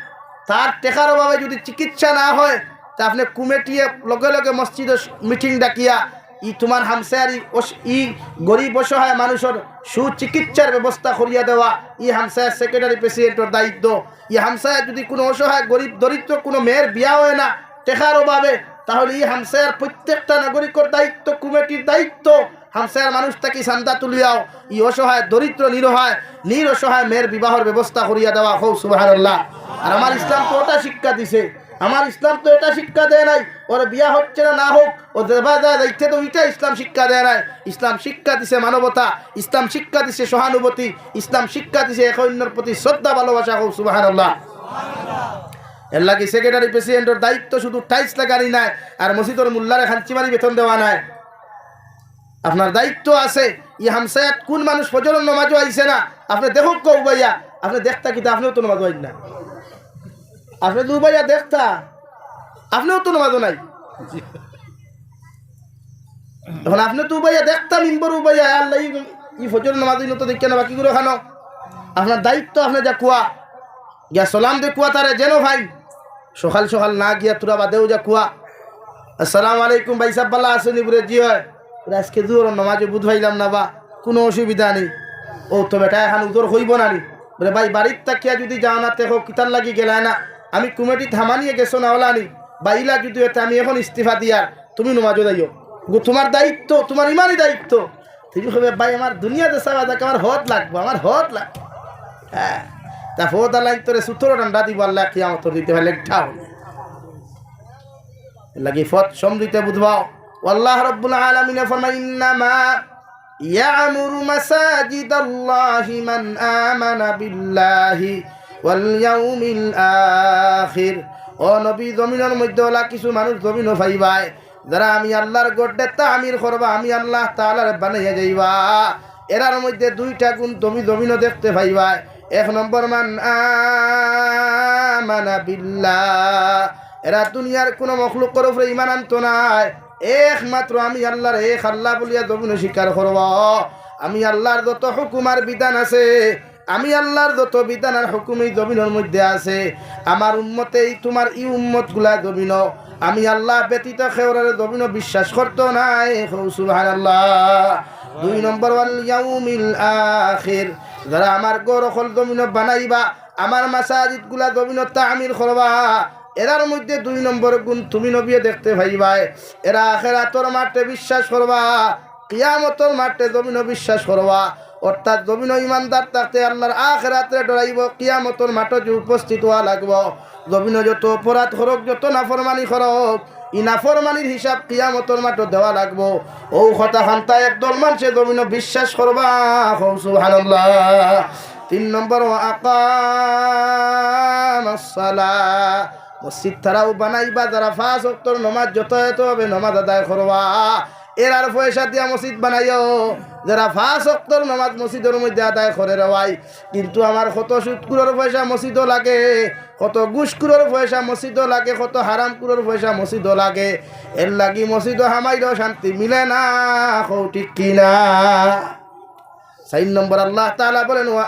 তার টেকার অভাবে যদি চিকিৎসা না হয়, তা আপনে কমিটিয়ে লগে লগে মসজিদো meeting ডাকিয়া ই তুমার হামসায়ার ই অস-, ই গরিব অসহায় মানুষর সুচিকিৎসার ব্যবস্থা করিয়া দেওয়া, ই হামসায়ার সেক্রেটারি প্রেসিডেন্টর দায়িত্ব। ই হামসায়ার যুদি কুনু অসহায় গরিব দরিদ্র কুনু মেয়ের বিয়া অয় না টেকার অভাবে, তাহলে ই হামসায়ার প্রত্যেকটা নাগরিকর দায়িত্ব, কমিটির দায়িত্ব, হামসায়ার মানুষ থাকি চান্দা তুলিয়াও ই অসহায় দরিদ্র নিরহায় নিরসহায় মেয়ের বিবাহর ব্যবস্থা করিয়া দেওয়া। কও সুবহানাল্লাহ। আর আমার ইসলাম তো ওটা শিক্ষা দিছে, আমার ইসলাম তো এটা শিক্ষা দেয় নাই ওর বিয়া হচ্ছে না, না হোক, ও যেবা যায় যাইতে তো, এটা ইসলাম শিক্ষা দেয় নাই। ইসলাম শিক্ষা দিছে মানবতা, ইসলাম শিক্ষা দিছে সহানুভূতি, ইসলাম শিক্ষা দিছে একে অন্যর প্রতি শ্রদ্ধা ভালোবাসা। কও সুবহানাল্লাহ। এর লাগি সেক্রেটারি প্রেসিডেন্টর দায়িত্ব শুধু টাইলস লাগানি নায়, আর মসজিদর মোল্লারে খাঞ্চি মারি বেতন দেওয়া নায়। আপনার দায়িত্ব আছে। ই হামসায়াত কুন মানুষ ফজরর নমাজও আইছে না, আপনে দেখউক্কা উবাইয়া। আপনে দেখতা কিতা, আপনেও তো নমাজও আইন না। আপনে তো উবাইয়া দেখতা, আপনেও তো নমাজও নাই। এখন আপনে তো উবাইয়া দেখতা, মিম্বর উবাইয়া, "আল্লাহ, ই, ই ফজরর নমাজ অইন তো দেখিয়া না, বাকি গুলো খানো।" আপনার দায়িত্ব, আপনে যাউক্কা, গিয়া সালাম দেউক্কা তারে, যেন ভাই সকাল সকাল না গিয়া থুড়া বাদেউ যাউক্কা। "আসসালামু আলাইকুম ভাইসাব, ভালা আছইন নি?" বুলে, "জি অয়।" বুলে, "আইজকে জুহরর নমাজে বুঝ পাইলাম না বা, কুনু অসুবিধা নাই?" "ও তো বেটা, এখান উজর কইবো না নি?" বুলে, "ভাই, বাড়িত থাকিয়া যুদি যাও না, তে কও কিতার লাগি গেলায় না? আমি কমিটিত হামানিয়ে গেছো না অলা নি? বা ইলা যুদি অয় তে আমি এখন ইস্তিফা দিয়ার, তুমি নমাজো যাইও।" গো, তুমার দায়িত্ব, তুমার ইমানি দায়িত্ব। তুমি কইবে, "ভাই, আমার দুনিয়াতে চাওয়া যাক, আমার হদ লাগবো, আমার হদ লাগবো।" হ্যাঁ, তা হদ আল্লাহ তোরে সুতরো ডান্ডা দিবো, আল্লাহ কিয়ামতর দিতে পারলে ঠাও। এর লাগি ফত সমঝিতে বুঝবাও। আল্লাহ রাব্বুল আলামিনে ফরমায়, "ইন্নামা ইয়ামুরু মাসাজিদাল্লাহি মান আমানা বিল্লাহি ওয়াল ইয়াউমিল আখির।" ও নবী, জমিনর মধ্যে অলা কিছু মানুষ জমিনো পাইবায়, যারা আমি আল্লাহর ঘররে তামির করবা, আমি আল্লাহ তাআলারে বানাইয়া যাইবা। এরার মধ্যে দুইটা গুণ তুমি জমিনো দেখতে পাইবায়। এক নম্বর, মান আমানা বিল্লাহ, এরা দুনিয়ার কুনু মখলুকর উপরে ইমান আনতো নায়, একমাত্র আমি আল্লাহর এক আল্লাহ বলিয়া জমিনো স্বীকার করবো। আমি আল্লাহর যত হুকুম আর বিধান আছে, আমি আল্লাহর যত বিধান আর হুকুম এই জমিনর মধ্যে আছে, আমার উম্মতে, এই তুমার ই উম্মতগুলা জমিনো, আমি আল্লাহ ব্যতীত কেউরে জমিনো বিশ্বাস করতো নায়। কও সুবহানাল্লাহ। দুই নম্বর, ওয়াল ইয়াউমিল আখির, যারা আমার ঘর অকল জমিনো বানাইবা, আমার মাসাজিদগুলা জমিনো তামির করবা, এরার মধ্যে দুই নম্বর গুণ তুমি নবীয়ে দেখতে পাইবায়। এরা আখেরাতর মাঠে বিশ্বাস করবা, কিয়ামতর মাঠে জমিনো বিশ্বাস করবা, অর্থাৎ জমিনো ইমানদার থাকতে আল্লাহর আখেরাতরে ডরাইবো, কিয়ামতর মাঠো যে উপস্থিত অওয়া লাগবো। জমিনো যত অপরাধ করউক, যত নাফরমানি করউক, ই নাফরমানির হিসাব কিয়ামতর মাঠো দেওয়া লাগবো। অউ কথা খানতা একদল মানষে জমিনো বিশ্বাস করবা। কও সুবহানাল্লাহ। তিন নম্বর, ওয়া আকামাস সালাহ, মসজিদ তারাও বানাইবা, যারা পাঁচ ওয়াক্তর নমাজ যথাযথভাবে নমাজ আদায় করবা। এরার পয়সা দিয়া মসজিদ বানাইও, যারা পাঁচ ওয়াক্তর নমাজ মসজিদর মধ্যে আদায় করে রে ভাই। কিন্তু আমার কত সুদখুরর পয়সা মসজিদো লাগে, কত ঘুষখুরর পয়সা মসজিদো লাগে, কত হারামখুরর পয়সা মসজিদো লাগে। এর লাগি মসজিদো হামাইলেও শান্তি মিলে না। কও ঠিক কি না? চাইর নম্বর, আল্লাহ তাআলা বলেন, "ওয়া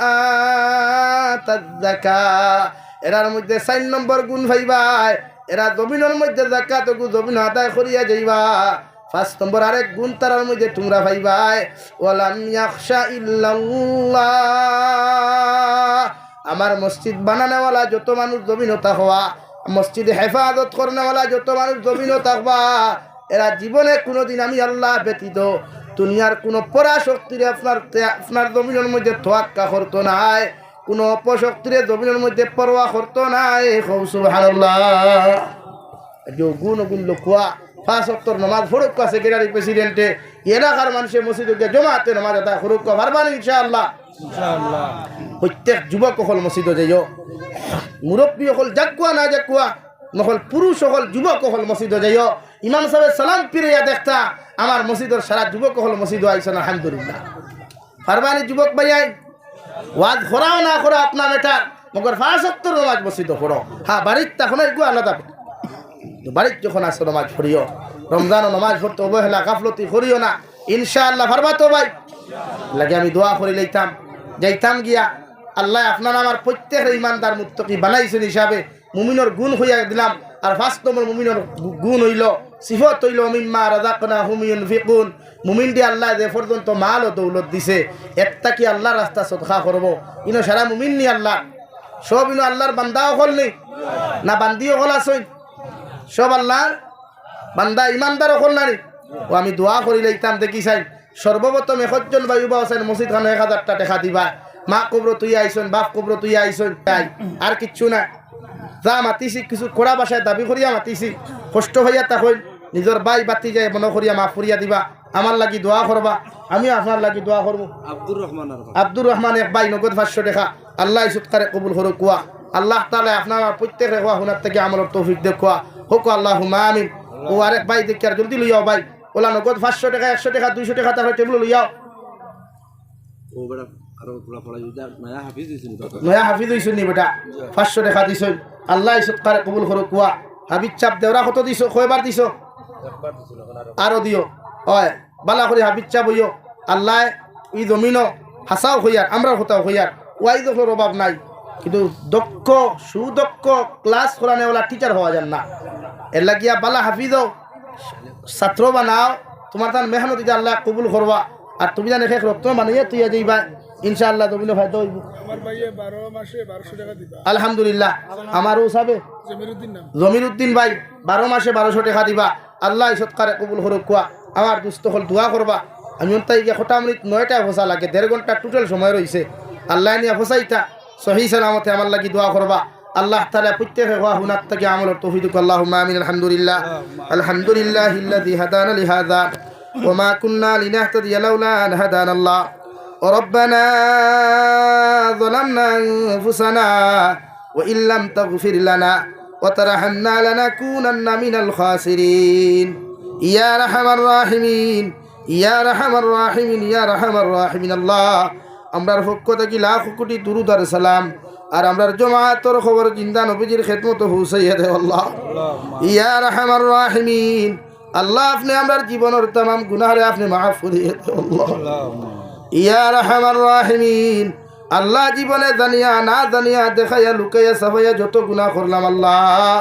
আতাজ যাকা।" এরার মধ্যে চাইর নম্বর গুণ পাইবায়, এরা জমিনর মধ্যে যাকাত অগু জমিনো আদায় করিয়া যাইবা। পাঁচ নম্বর আরেক গুণ তারার মধ্যে তুমরা পাইবায়, "ওয়ালাম ইয়াখশা ইল্লাল্লাহ।" আমার মসজিদ বানানেওয়ালা যত মানুষ জমিনো থাকবা, মসজিদ হেফাজত করনেওয়ালা যত মানুষ জমিনো থাকবা, এরা জীবনে কুনুদিন আমি আল্লাহ ব্যতীত দুনিয়ার কুনু পরাশক্তিরে আপনার তে-, আপনার জমিনর মধ্যে তোয়াক্কা করতো নায়, কুনু অপশক্তিরে জমিনর মধ্যে পরোয়া করতো নায়। কও সুবহানাল্লাহ। যে গুণ গুণ লোকুয়া, পাঁচ ওয়াক্তর নমাজ পড়ুক্কা সেক্রেটারি প্রেসিডেন্টে, এলাকার মানষে মসজিদো গিয়া জমাতে নমাজ আদায় করুক্কা, পারবা নি ইনশাআল্লাহ? ইনশাআল্লাহ। প্রত্যেক যুবক অকল মসজিদো যাইও, মুরব্বী অকল যাউক্কা না যাউক্কা, অকল পুরুষ অকল, যুবক অকল মসজিদো যাইও। ইমাম সাবে সালাম ফিরাইয়া দেখতা, আমার মসজিদর সারা যুবক অকল মসজিদো আইছইন, আলহামদুলিল্লাহ। পারবা নি যুবক ভাইয়াইন? ওয়াজ করাও না করাও আপনার ম্যাটার, মগর পাঁচ ওয়াক্তর নমাজ মসজিদো পড়ো। হ্যাঁ, বাড়িত তখন এগু আলাদা, তো বাড়িত যখন আছো নমাজ পড়িও, রমজানো নমাজ পড়তে অবহেলা গাফলতি করিও না, ইনশাআল্লাহ পারবা তো ভাই? লাগে আমি দোয়া করি লইতাম, যাইতাম গিয়া। আল্লাহ আপনার আমার প্রত্যেকরে ইমানদার মুত্তাকি বানাইছইন হিসাবে মুমিনর গুণ কইয়া দিলাম। আর পাঁচ নম্বর মুমিনর গু-, গুণ অইলো সিফত অইলো মিম্মা রাযাকনাহুম ইউনফিকুন। মুমিনরে আল্লায় যে পর্যন্ত মাল ও দৌলত দিছে, এর থাকি আল্লার রাস্তাত সদকা করবো। ইনো সারা মুমিন নি আল্লার? সব ইনো আল্লার বান্দা অকল নি? না বান্দি অকল আছইন? সব আল্লার বান্দা ইমানদার অকল না নি? ও আমি দোয়া করিলাইতাম, দেখি চাই, সর্বপ্রথম একজন ভাই উবা আছইন, মসজিদ খানো এক হাজারটা টেকা দিবা। মা কবরো থুইয়া আইছইন, বাপ কবরো থুইয়া আইছইন, তাই আর কিচ্ছু না। যা মাতিছি, কিছু কড়া ভাষায় দাবি করিয়া মাতিছি, কষ্ট পাইয়া থাকইন, নিজর ভাই ভাতিজায় মনো করিয়া মাফ করিয়া দিবা, আমার লাগি দোয়া করবা, আমিও আপনার লাগি দোয়া করমু। আব্দুর রহমান আর ভাই। আব্দুর রহমান এক ভাই নগদ পাঁচশো টেকা, আল্লায় ই সদকারে কবুল করুক কুয়া। আল্লাহ তাআলায় আপনার প্রত্যেকরে কুয়া হুনার থাকি আমলর তৌফিক দেউক কুয়া। হকু আল্লাহুম্মা আমিন। ও আরেক ভাই দেখিয়ার জলদি লইয়াও ভাই, ওলা নগদ পাঁচশো টেকা, একশো টেকা, দুইশো টেকা থাকলে টেবুলো লইয়াও। ও বেটা, আরো পুরা পড়া যদি আর নয়া হাফিজ দিছইন নি বাবা। নয়া হাফিজ অইছইন নি বেটা? জি। পাঁচশো টেকা দিছইন। আল্লায় ই সদকারে কবুল করুক কুয়া। হাফিজ সাব দেওরা কত দিছো? কয়বার দিছো? একবার দিছইন, অখন আরো। আরো দিও। অয়, বালা করি হাফিজ সাব অইও। আল্লায় ই জমিনো হাছাও কইয়ার, আমরার কথাও কইয়ার, ওয়াইজ অকলর অভাব নাই, কিন্তু দক্ষ, সুদক্ষ ক্লাস করানেওয়ালা টিচার পাওয়া যার না। এর লাগিয়া বালা হাফিজ অও, ছাত্র বানাও, তুমার তান মেহনত ইতা আল্লায় কবুল করবা। আর তুমি জানো শেখ রত্ন বানাইয়া তুইয়া যাইবা, ইনশাআল্লাহ জমিনো ফায়দা অইবো। আমার ভাইয়ে বারো মাসে বারোশো টেকা দিবা। আলহামদুলিল্লাহ, আমারও উসাবে জমিরুদ্দিন নাম। জমিরুদ্দিন ভাই বারো মাসে বারোশো টেকা দিবা। আল্লায় ই সদকারে কবুল করুক কুয়া। আমার দুস্ত অকল দোয়া করবা। আমি অন্তাই গিয়া খোটা মিনিট নয়টায় ফসা লাগে, দেড় ঘন্টা টোটাল সময় রইছে। আল্লায় নিয়া ফসাইতা সহি সালামতে আমার লাগি দোয়া করবা। আল্লাহ তাআলায় প্রত্যেকরে কুয়া হুনার থাকি আমলর তৌফিক দেউক। আল্লাহুম্মা আমিন। আলহামদুলিল্লাহ। আলহামদুলিল্লাহিল্লাযী হাদানা লিহাযা ওয়া মা কুন্না লিনাহতাদিয়া লাউলা আন হাদানাল্লাহ। ربنا ظلمنا أنفسنا وإن لم تغفر لنا وترحمنا لنكونن من الخاسرين. ইয়া আরহামার রাহিমিন, ইয়া আরহামার রাহিমিন, ইয়া আরহামার রাহিমিন। আল্লাহ, আমরার পক্ষ থাকি লাখ কোটি দুরুদ আর সালাম, আর আমরার জমাতর কবর জিন্দা নবীজির খেদমতো পৌঁছাইয়া দেও আল্লাহ। ইয়া আরহামার রাহিমিন, আল্লাহ, আপনে আমরার জীবনর তামাম গুনাহরে আপনে মাফ করিয়া দেও আল্লাহ। ইয়া আরহামার রাহিমিন, আল্লাহ, জীবনে জানিয়া না জানিয়া, দেখাইয়া লুকাইয়া ছাপাইয়া যত গুনাহ করলাম আল্লাহ,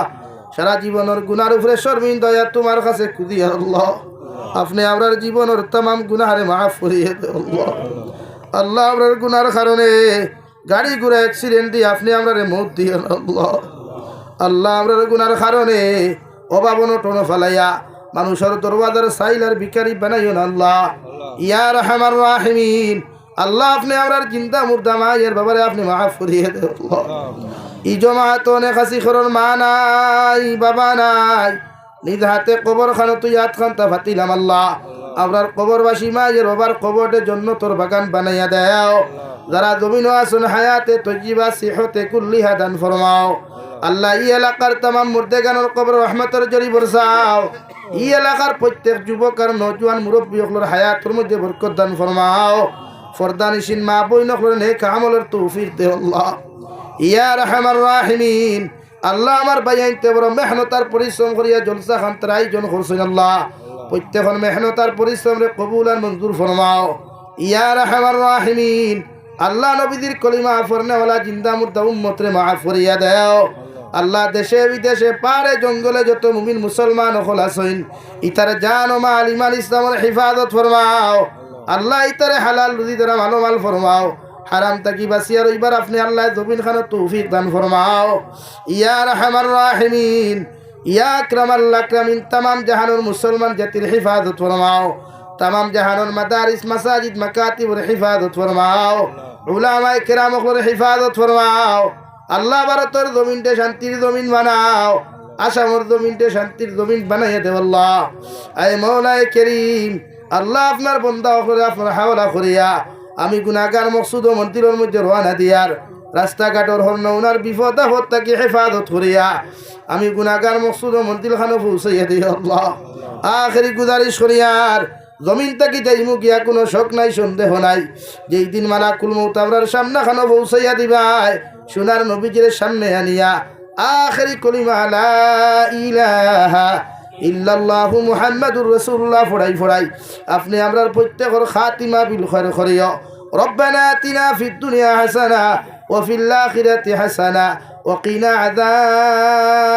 সারা জীবনর গুনাহর উপরে শর্মিন্দা অইয়া তুমার কাছে খুজিয়ার আল্লাহ, আপনে আমরার জীবনর তামাম গুনাহরে মাফ করিয়া দেও আল্লাহ। আল্লাহ, আমরার গুনাহর কারণে গাড়ি ঘোড়া accident দি আপনে আমরারে মউত দিও না আল্লাহ। আল্লাহ, আমরার গুনাহর কারণে অভাব অনটন ফালাইয়া মানুষর দরওয়াজার ছাইল আর ভিখারি বানাইও না আল্লাহ। ইয়া আরহামার রাহিমিন, আল্লাহ, আপনে আমরার জিন্দা মুর্দা মাই আর বাবারে আপনে মাফ করিয়া দেও আল্লাহ। ই জমাতো অনেক আছি, কারোর মা নাই, বাবা নাই, নিজ হাতে কবর খানো তুই আত খান্তা ফাতিলাম আল্লাহ। আমরার কবরবাসী মাই আর বাবার কবররে জন্নতর বাগান বানাইয়া দেও। যারা জমিনো আছইন হায়াতে তৈয়িবা সিহতে কুল্লিহা দান ফরমাও। আল্লাহ, ই এলাকার তামাম মুর্দেগানর কবর রহমতর জরি বরসাও। ই এলাকার প্রত্যেক যুবক আর নওজোয়ান মুরব্বি অকলর হায়াতর মধ্যে বরকত দান ফরমাও। পর্দানিশীন মা বইন অকলরে নেক আমলর তৌফিক দেও আল্লাহ। ইয়া আরহামার রাহিমিন, আল্লাহ, আমার ভাইয়াইন্তে বড় মেহনত আর পরিশ্রম করিয়া জলসা খান্তর আয়োজন করছইন আল্লাহ। প্রত্যেকর মেহনত আর পরিশ্রমরে কবুল আর মঞ্জুর ফরমাও। ইয়া আরহামার রাহিমিন, আল্লাহ, নবীজির কলিমা পড়নেওয়ালা জিন্দা মুর্দা উম্মতরে মাফ করিয়া দেও। আল্লাহ, দেশে বিদেশে পাহাড়ে জঙ্গলে যত মুমিন মুসলমান অকল আছইন, ইতার জান ও মাল ইমান ইসলামর হেফাজত ফরমাও। আল্লাহ, ইতারে হালাল রুজি দ্বারা মালামাল ফরমাও। হারাম থাকি বাঁচিয়া রইবার আপনে আল্লাহ জমিন খানো তৌফিক দান ফরমাও। ইয়া আরহামার রাহিমিন, ইয়া আকরামাল আকরামিন, তামাম জাহানর মুসলমান জাতির হেফাজত ফরমাও। তামাম জাহানর মাদারিস, মাসাজিদ, মাকাতিবর হেফাজত ফরমাও। উলামায়ে কেরাম অকলর হেফাজত ফরমাও। আল্লাহ, ভারতর জমিনরে শান্তির জমিন বানাও। আসামর জমিনরে শান্তির জমিন বানাইয়া দেও আল্লাহ। আয় মওলায়ে করিম, আল্লাহ, আপনার বন্দা অকলরে আপনার হাওলা করিয়া আমি গুনাগার মকসুদ ও মন্দিরর মধ্যে রওয়ানা দিয়ার রাস্তাঘাটর হর নমুনার বিপদ আপদ থাকি হেফাজত করিয়া আমি গুনাগার মকসুদ ও মন্দির খানো পৌঁছাইয়া দিও আল্লাহ। আখেরি গুজারিশ করিয়ার জমিন থাকি যাইমু গিয়া কোনো শক নাই, সন্দেহ নাই। যেই দিন মালাকুল মউত আমরার সামনে খানো পৌঁছাইয়া দিবায়, সোনার নবীজির সামনে আনিয়া আখেরি কলিমা লা ইলাহা ইল্লাল্লাহু মুহাম্মাদুর রাসূলুল্লাহ ফড়াই ফড়াই আপনে আমরার প্রত্যেকর খাতিমা বিল খায়র করিও। ربنا آتنا في الدنيا حسنة وفي الآخرة حسنة وقنا عذاب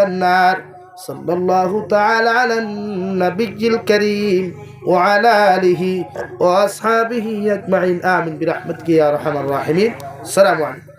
النار. صلى الله تعالى على النبي الكريم وعلى آله وأصحابه أجمعين. آمين برحمتك يا أرحم الراحمين. السلام عليكم.